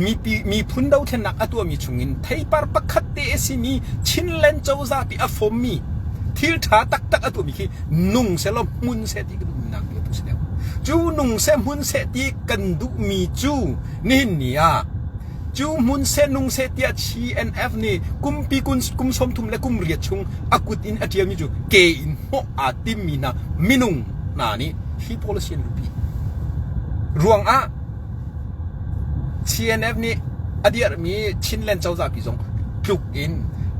mipi miphun dothlennak a tuahmi chungin theipar pakhat te a simi Chinland cozah pi a fommi thil ṭha taktak a tuahmi khi nung seh law hmun seh ti ka duhnak bia tu si deuh. Cu nung seh hmun seh ti kan duhmi cu nihin ni ah cu hmun seh nung seh tiah CNF nih kumpi kum 30 le kum riat chung a kut in a ṭialmi cu ke in hnawh aa timmi hna minung hna nih hi policy an luhpi ruangah CNF nih a dirhmi Chinland cozah pi zong tluk in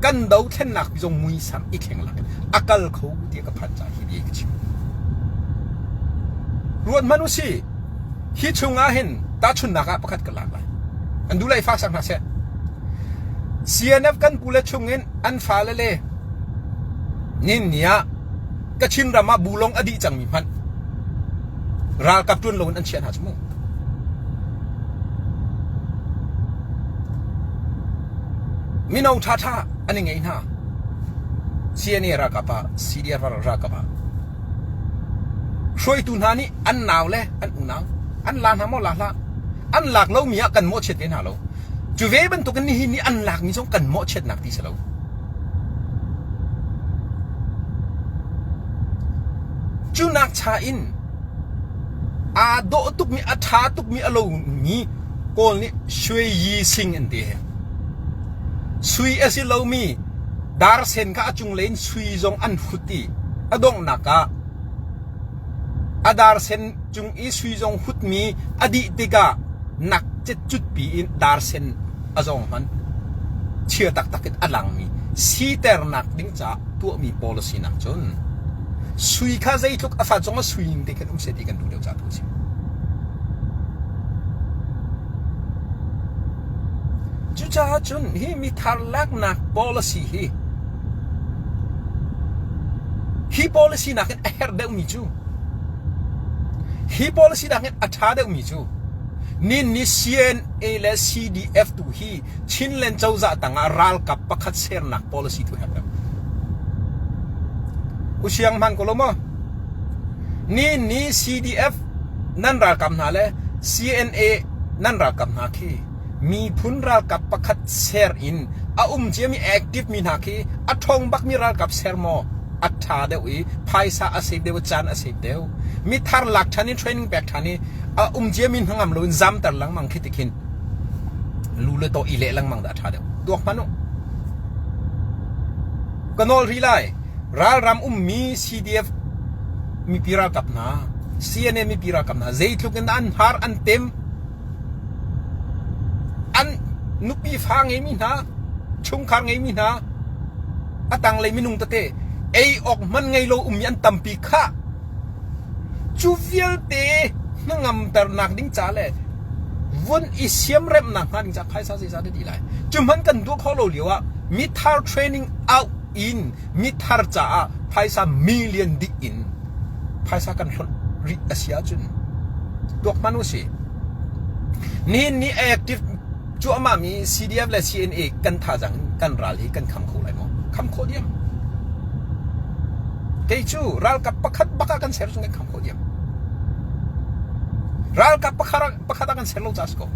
kan dothlennak pi zong muisam i thleng lak in a kal kho tiah ka phan caah hi bia ka chim. Ruat hmanh u si hi chungah hin tahchunnak ah pakhat ka lak lai. An duh lai fak sak hna seh. CNF kan pule chungin an fale le nin ni ah Kachin ram ah bulong a dih cangmi hmanh ralkap ṭuan loin an chiah hna cu mu. Mino ṭhaṭha an i ngei hna. CNA ralkap ah, CDF ralkap ah. Hruaitu hna nih an nau le an unau an la hna maw la hlah. An lak lomi ah kan mawhchiat ve hna lo. Cu ve bantukin nihin ni an lakmi zong kan mawhchiatnak ti si lo. Cu nak cha in aa dawh tukmi, a ṭha tukmi a lomi Kawl nih Shwe Yi Sing an ti. Sui a si lomi darsen kha a cunglei in sui zong an hut i a donghnak ah a darsen cung i sui zong hutmi a dih tikah nak citcut pi in darsen a zawng hman chia taktak in a langmi siternak ding caah tuahmi policy nak cun sui kha zeitluk a fat zong a sui ning te khan um seh ti kan duh deuh caah tu a si. Cucaah cun hi mithar laknak policy hi hi policy nakin a herh deuhmi cu hi policy nakin a ṭha deuhmi cu. Nin ni CNA le CDF tu hi Chinland cozah tangah ralkap pakhat sernak policy tu herh deuh. Usiang hman ko lo maw? Ni ni CDF nan ralkap hna le CNA nan ralkap hna khi miphun ralkap pakhat ser in a um ciami active mi hna khi a ṭhawng bakmi ralkap ser maw a ṭha deuh i phaisa a save deuh caan a save deuh mi thar lak ṭhan in training pek ṭhan i a um ciami hnangam loin zamter lengmang khi tikhin lu le taw i leh lengmang dah a ṭha deuh tuak hmanh u ka nawl rih lai ralram ummi CDF mipi ralkap hna CNA mipi ralkap hna zeitluk in an har an tem an nupi fa ngeimi hna chungkhar ngeimi hna a tanglei minung tete ei awk hman ngei lo ummi an tampi khah Cu vialte hnangamternak ding ca le vun i siamremhnak hnga ding caah phaisa zeizah dah dih lai. Cu hmanh kan tuah khawh lo lio ah mithar training out in mithar caah phaisa million dih in phaisa kan hlonh rih a si ahcun tuak hmanh u sih. Nihin ni active cuahmah mi CDF le CNA kan thazaang in kan ral hi kan kham kho lai maw? Kham khawh diam. Kei cu ralkap pakhat bak ah kan ser cun kan kham khawh diam. Ralkap pakhat pakhat ah kan ser lo ca si ko.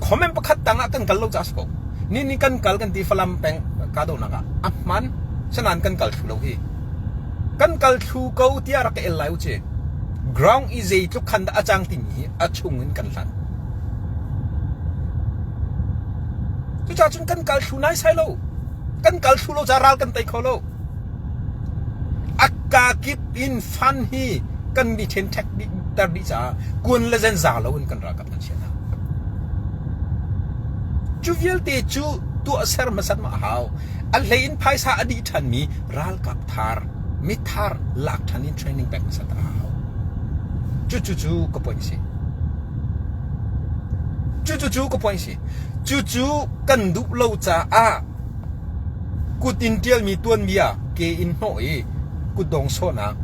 Comment pakhat tang ah kan kal lo ca si ko. Ni ni kan kal kan ti Falam peng kahdohnak ah a hman sanan kan kal thlu lo hi. Kan kal thlu ko tiah rak ka el lai u ci. Ground i zeitluk khan dah a cang timi hi a chung in kan hlat. Cucaah cun kan kal thlu nai sai lo. Kan kal thlu lo ca ral kan tei kho lo. A kakip in fan hi kan mi then ṭhek dih ter dih caah kuan le zen za lo in kan ralkap kan chiah hna. Cu vialte cu tuahser hmasat ma a hau. A hlei in phaisa a dih ṭhanmi ralkap thar, mithar lak ṭhan in training pek hmasat a hau. Cucu cu ka point si. Cucu cu ka point si. Cucu kan duh lo caah kut in ṭialmi tuanbia ke in hnawh i kutdong sawhnak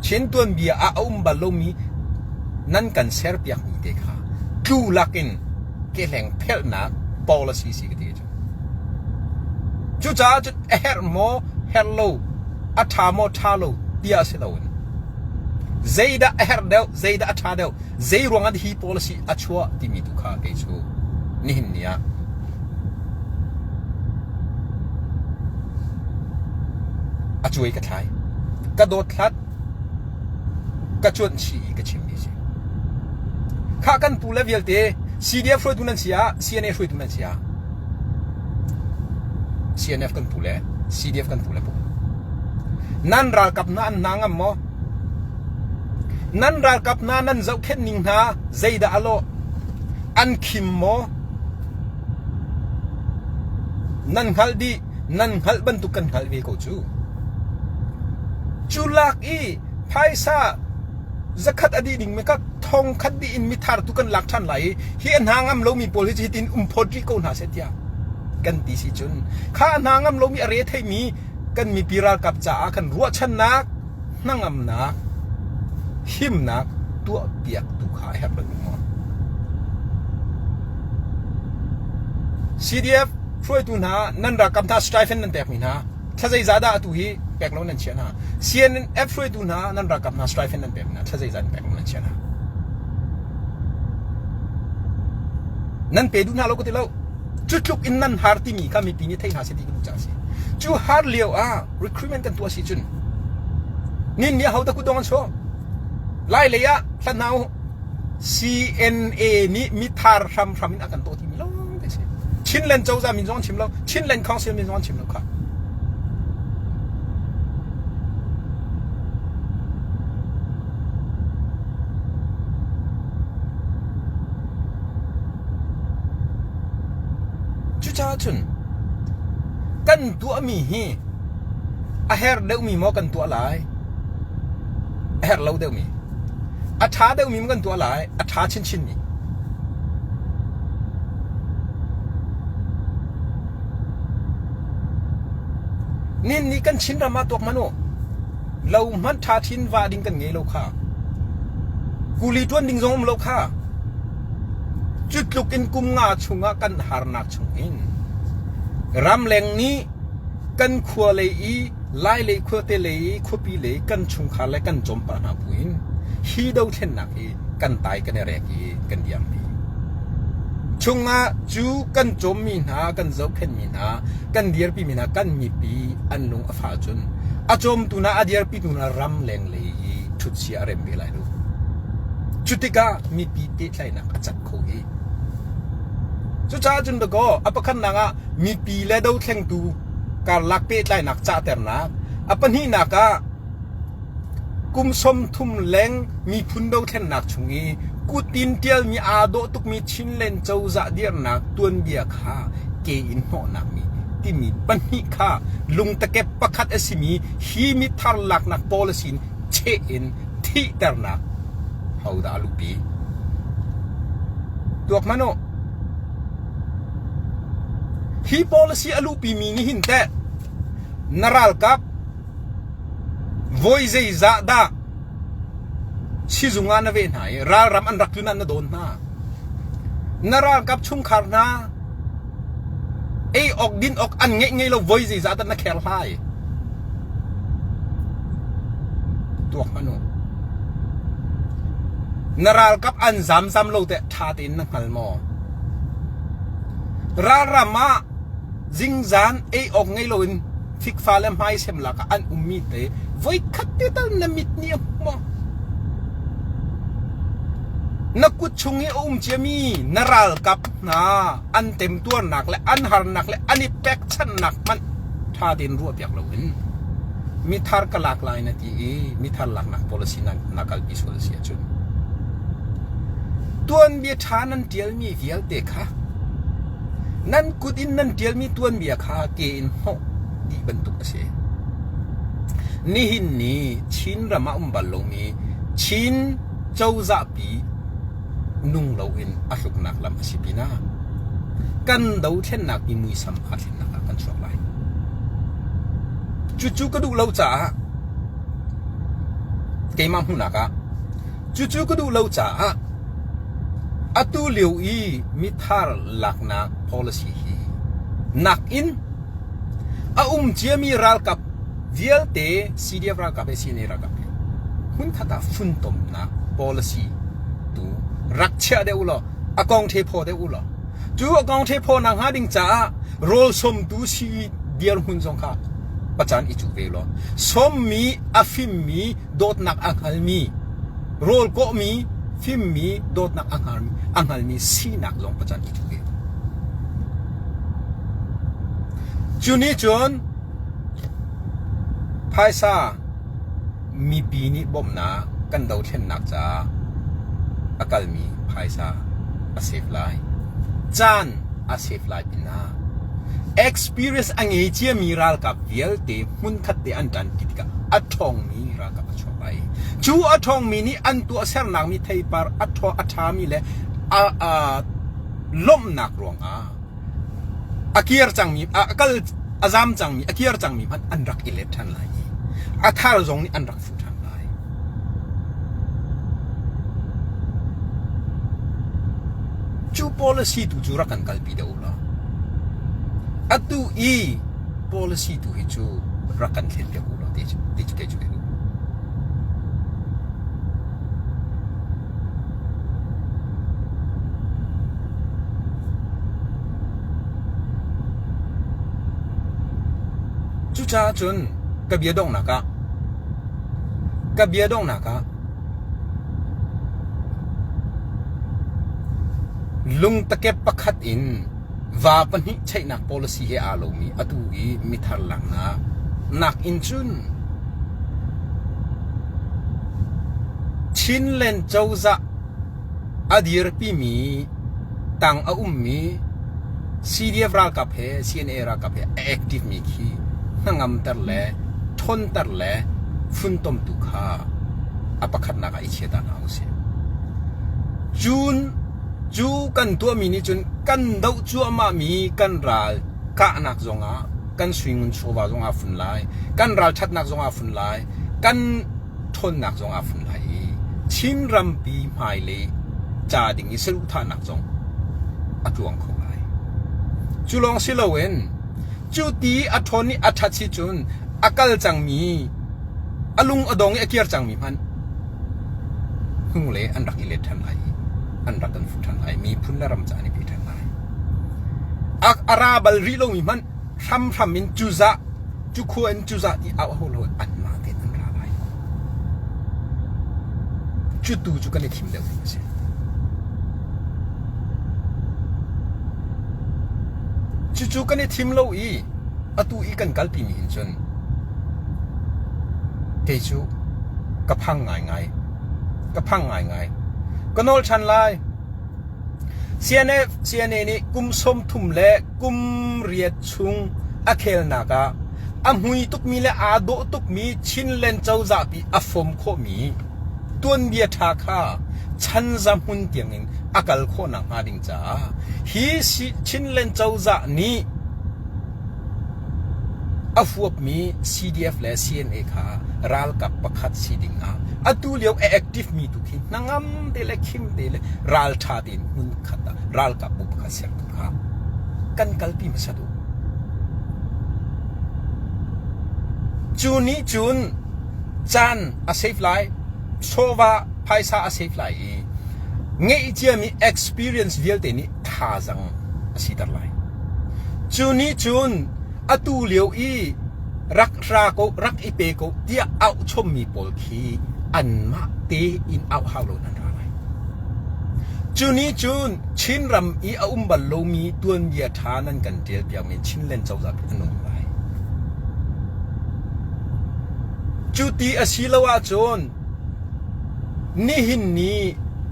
Chin tuanbia ah a um bal lomi nan kan serpiakmi te kha tlu lakin kehleng phelhnak policy si ka ti cu. Cucaah cun a herh maw herh lo a ṭha maw ṭha lo tiah si loin zeidah a herh deuh zeidah a ṭha deuh zei ruangah hi policy a chuah timi tu kha kei cu nihin ni ah a cuai ka thlai ka dawt hlat ka cuanh chih i ka chimmi a si khah kan pu le vialte CDF hruaitu nan si ah CNA hruaitu nan si ah CNF kan pu le CDF kan pu le pawl nan ralkap hna an hna ngam maw Nan ralkap hna nan zohkhenh ning hna zeidah a lawh? An khim maw? Nan hngalh dih, nan hngalh bantuk kan hngalh ve ko cu. Cu lak i phaisa zakhat a dih ding mi kha thong khat dih in mithar tu kan lak ṭhan lai i hi a hna ngam lomi pawl hi hitin um phawt rih ko hna seh tiah kan ti si cun kha a hna ngam lomi a re theimi kan mipi ralkap caah khan ruahchannak hnangamnak, himnak tuahpiaktu kha a herh bantuk maw? CDF hruaitu hna nan ralkap hna stipend nan pekmi hna thla zeizah dah atu hi pek lo nan chiah hna? CNF hruaitu hna nan ralkap hna stipend nan pekmi hna thla zeizah nan pek lo nan chiah hna? Nan pe duh hna lo ka ti lo. Cu tluk in nan har timi kha mipi nih thei hna seh ti ka duh caah a si. Cu har lio ah recruitment kan tuah si cun nin nih ho kut dong an sawh lai lei ah hlat hna u CNA nih mithar hramhram in a kan tuah timi lawng te si Chinland cozah min zong an chim lo Chinland Council min zong an chim lo kha Cucaah cun kan tuahmi hi a herh deuhmi maw kan tuah lai? A herh lo deuhmi. A ṭha deuhmi maw kan tuah lai? A ṭha chinchinmi. Nin nih kan Chinram ah tuak hmanh u. Lo hmanh ṭha thin va ding kan ngei lo kha. Kuli ṭuan ding zong um lo kha. Cu tluk in kum nga chungah kan harnak chungin ramleng nih kan khua lei i Lai lei khuate lei i khuapi lei kan chungkhar le kan cawmpah hna buin hi dothlennak hi kan tai kan i rek i kan diampi. Chungah cu kan cawmmi hna, kan zohkhenhmi hna, kan dirpimi hna kan mipi an lung a fah cun a cawmtu hna a dirpitu hna ramleng lei i ṭhutsia a rem ve lai lo. Cu tikah mipi pehtlaihnak a cat kho i cucaah cun dakaw a pakhatnak ah mipi le dothlengtu karlak pehtlainak cahternak a pahnihnak ah kum 30 leng miphun dothlennak chung i kutin ṭialmi aa dawh tukmi Chinland cozah dirhnak tuanbia kha ke in hnawhnak mi timi pahnih kha lungtakep pakhat a simi hi mithar laknak policy in cheh in thihternak hodah a luhpi? Tuak hmanh u. Hi policy a luhpimi nih hin teh na ralkap voi zeizah dah sizung ah na veh hna i ralram an rak tlun ah na dawn hna. Na ralkap chungkhar hna ei awk din awk an ngeih ngei lo voi zeizah dah na kher hlai. Tuak hmanh u. Na ralkap an zamzam lo teh ṭha tein na hngal maw? Ralram ah zingzan ei awk ngei loin fikfa le hmaisem lak ah an ummi te voikhat te tal na mit nih a hmu maw? Na kut chung i a um ciami na ralkap hna an temtuarnak le an harnak le an i pekchanhnak hmanh ṭha tein ruahpiak loin mithar ka lak lai na ti i mithar laknak policy na, na kalpi sual a si ahcun tuanbia ṭha nan ṭialmi vialte kha nan kut in nan ṭialmi tuanbia kha ke in hnawh dih bantuk a si. Nihin ni Chin ram ah um bal lomi Chin cozahpi nung loin a hluknak lam a si pinah kan dothlennak i muisam aa thlennak ah kan chuak lai. Cucu ka duh lo caah keimah hmuhnak ah cucu ka duh lo caah atu lio i mithar laknak policy hi nakin a um ciami ralkap vialte CDF ralkap he CNA ralkap he hmunkhat ah funtomnak policy tu rak chiah deuh ulaw a kong the phaw deuh ulaw cu a kong the phaw nak hnga ding caah rawl somtu si dirhmun zong kha pacan i cuh ve law sommi a fimmi dawtnak a hngalmi rawl kawhmi fimmi dawtnak a hngalmi a hngalmi sinak zong pacan i cuh ve cu nih cun Phaisa mipi nih bawmhnak kan dothlennak caah a kalmi phaisa a save lai. Caan a save lai pinah experience a ngei ciami ralkap vialte hmunkhat te an ṭanpi tikah a ṭhawngmi ralkap a chuak lai. Cu a ṭhawngmi nih an tuahsernak mi theipar a ṭhami le a, a lawmhnak ruangah A kir cangmi, a kal a zam cangmi, a kir cangmi hmanh an rak i let ṭhan lai i a thar zong nih an rak fuh ṭhan lai. Cu policy tu cu rak kan kalpi deuh u law atu i policy tu hi cu rak kan thlen piak u law ti cu ti cu kei cu ka duh. Cucaah cun ka bia donghnak ah ka bia donghnak ah lungtakep pakhat in va pahnih cheihnak policy he aa lomi atu i mithar laknak nakin cun Chinland cozah a dirpimi tang a ummi CDF ralkap he CNA ralkap he a active mi khi hnangamter le ṭhawnter le funtomtu kha a pakhatnak ah i chia ta hna usih. Cun cu kan tuahmi nih cun kan doh cuahmahmi kan ral kahnak zongah kan suingun chawva zong aa fun lai, kan ralṭhatnak zong aa fun lai, kan ṭhawnnak zong aa fun lai i Chin rampi hmailei ca ding i saduhthahnak zong A tluang kho lai. Cu lawng si loin cu ti a ṭhawn i a ṭhat si cun a kal cangmi a lung a dong i a kir cangmi hmanh hnulei an rak i let ṭhan lai i an rak kan fuh ṭhan lai. Miphun le ram ca an i pe ṭhan lai. A, a ra bal rih lomi hmanh hramhram in cuzah cu khua in cuzah ti au ho lo anmah tein an ra lai. Cu tu cu kan i thim deuh ding a si. Cucu kan i thim lo i atu i kan kalpi mi hin cun kei cu ka phang ngaingai. Ka phang ngaingai. Ka nawl ṭhan lai. CNF, CNA nih kum 30 le kum riat chung a khelnak ah a hmui tukmi le aa dawh tukmi Chinland cozah pi a fom khawhmi tuanbia ṭha kha chanza hmun tiangin a kal khawh nakhnga ding caah hi Chinland cozah nih A huapmi CDF le CNA kha ralkap pakhat si ding ah atu lio a active mi tu khi hnangam te le khim te le ralṭha tein hmunkhat ah ralkap bu pakhat ser tu kha kan kalpi hmasa duh. Cu nih cun caan a save lai, chawva phaisa a save lai i ngeih ciami experience vialte nih thazaang a siter lai. Cu nih cun atu lio i rak ra ko, rak i pe ko tiah auh chommi pawl khi anmah tein auh hau lo nan ra lai. Cu nih cun Chinram i a um bal lomi tuanbia ṭha nan kan ṭial piakmi Chinland cozah pi a nung lai. Cu ti a si lo ahcun Nihin ni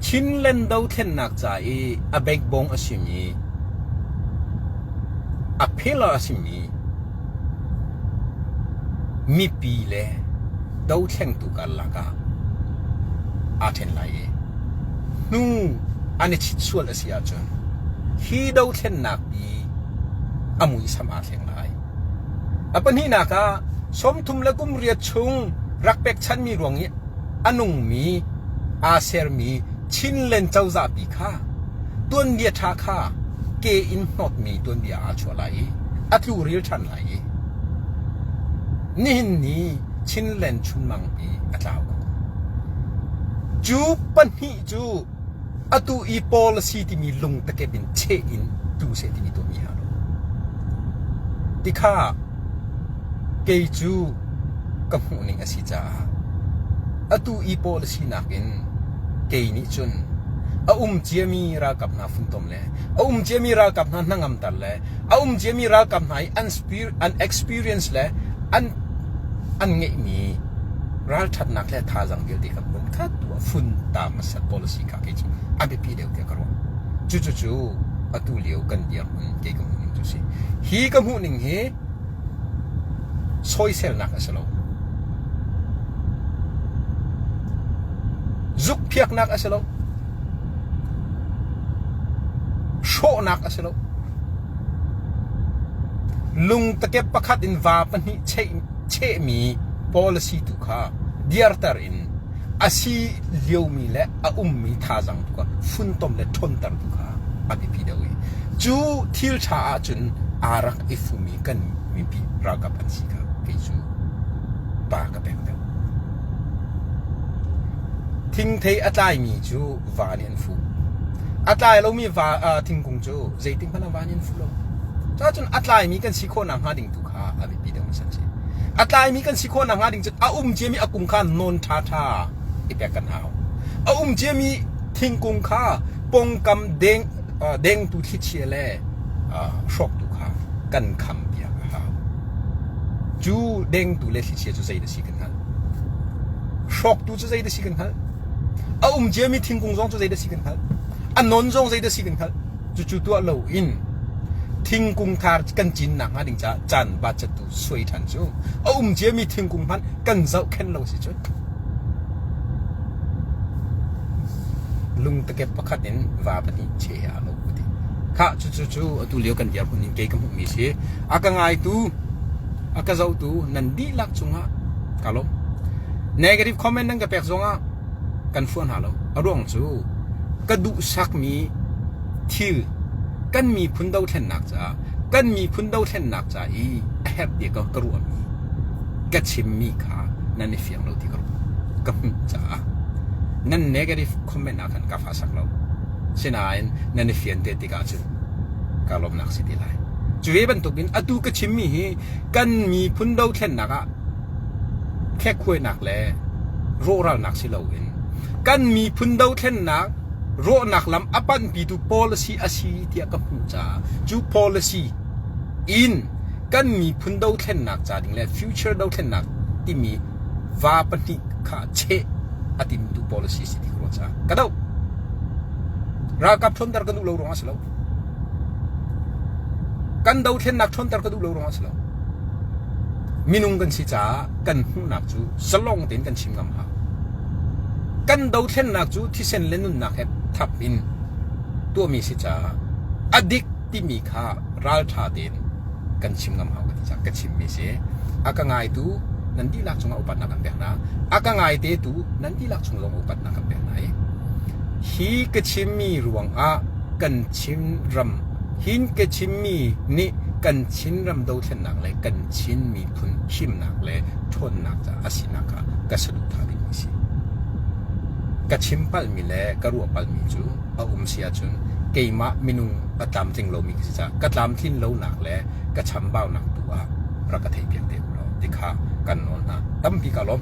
Chinland dothlennak ca i a backbone a simi, a pillar a simi mipi le dothlengtu karlak ah aa ṭhen lai i hnu an i chit sual a si ahcun hi dothlennak pi a muisam aa thleng lai. A pahnihnak ah 30 le kum riat chung rak pekchanmi ruang i a nungmi aa sermi Chinland cozah pi kha tuanbia ṭha kha ke in hnawtmi tuanbia aa chuah lai i a tluril ṭhan lai i nihin ni Chinland chunmang pi a tlau ko. Cu pahnih cu atu i policy timi lungtakep in cheh in tu seh timi tuahmi hna lo. Tikha kei cu ka hmuhning a si caah atu i policy nakin kei nih cun a um ciami ralkap hna funtom le a um ciami ralkap hna hnangamter le a um ciami ralkap hna i an an experience le an an ngeihmi ralṭhatnak le thazaang vialte kha hmunkhat tu ah fun ta hmasat policy kha kei cu a biapi deuh tiah ka ruah. Cucucu atu lio kan dirhmun kei ka hmuhning cu si. Hi ka hmuhning hi sawiselnak a si lo. Zukphiaknak a si lo. Hrawhnak a si lo. Lungtakep pakhat in va pahnih chehmi policy tu kha dirter in a si liomi le a ummi thazaang tu kha funtom le ṭhawnter tu kha a biapi deuh i cu thil ṭha ahcun aa rak i fumi kan mipi ralkap an si kha kei cu pa ka pek deuh. Thingthei a tlaimi cu va nih an fuh. A tlai lomi va thingkung cu zeitik hmanh ah va nih an fuh lo. Cuahcun a tlaimi kan si khawh nakhnga ding tu kha a biapi deuh a si. A tlaimi kan si khawh nakhnga ding cu a um ciami a kung kha nawn ṭhaṭha i pek kan hau. A um ciami thingkung kha pongkam deng dengtu thlichia le hrawktu kha kan kham piak a hau. Cu dengtu le thlichia cu zei dah si kan hngalh. Hrawktu cu zei dah si kan hngalh. A um ciami thingkung zong cu zei dah si kan hngalh. A non zong zei dah si kan hngalh. Cucu tuah loin thingkung thar kan cin nakhnga ding caah caan budget tu suai ṭhan cu a um ciami thingkung hmanh kan zohkhenh lo si cun lungtakep pakhat in va pahnih che he aa lo ku ti. Khah cucu cu atu lio kan dirhmun in kei ka hmuhmi si. A ka ngaitu, a ka zohtu nan dihlak cungah ka lawm. Negative comment nan ka pek zongah kan fuah hna lo. A ruang cu ka duhsakmi thil. Kan miphun dothlennak caah kan miphun dothlennak ca i a herh ti ka ka ruahmi ka chimmi kha nan i fiang lo ti ka ruah ka hmuh caah nan negative comment ah khan ka fa sak lo. Sinain nan i fian te tikah cun ka lawmnak si ti lai. Cu ve bantukin atu ka chimmi hi kan miphun dothlennak ah khekkhuainak le rawhralnak si loin kan miphun dothlennak rawhnak lam a panhpitu policy a si tiah ka hmuh caah cu policy in kan miphun dothlennak ca ding le future dothlennak timi va pahnih kha cheh a timtu policy si ti ka ruah caah ka doh. Ralkap ṭhawnter ka duh lo ruangah si lo. Kan dothlennak ṭhawnter ka duh lo ruangah si lo. Minung kan si caah kan hmuhnak cu zalong tein kan chim ngam hau. Kan dothlennak cu thisen le nunnak he thap in tuahmi si caah a dik timi kha ralṭha tein kan chim ngam hau ka ti caah ka chimmi si. A ka ngaitu nan dihlak cungah upatnak kan pek hna. A ka ngaitetu nan dihlak chung zong upatnak kan pek hna i hi ka chimmi ruangah kan Chin ram hin ka chimmi nih kan Chinram dothlennak le kan Chin miphun himnak le ṭhawnnak caah a sinak kha ka saduhthah dingmi si. Ka chim palhmi le ka ruah palhmi cu a um si ahcun keimah minung a tlamtling lomi ka si caah ka tlamtlin lonak le ka chambaunak tu ah rak ka theihpiak te u law ti kha kan nawl hna. Tampi ka lawm.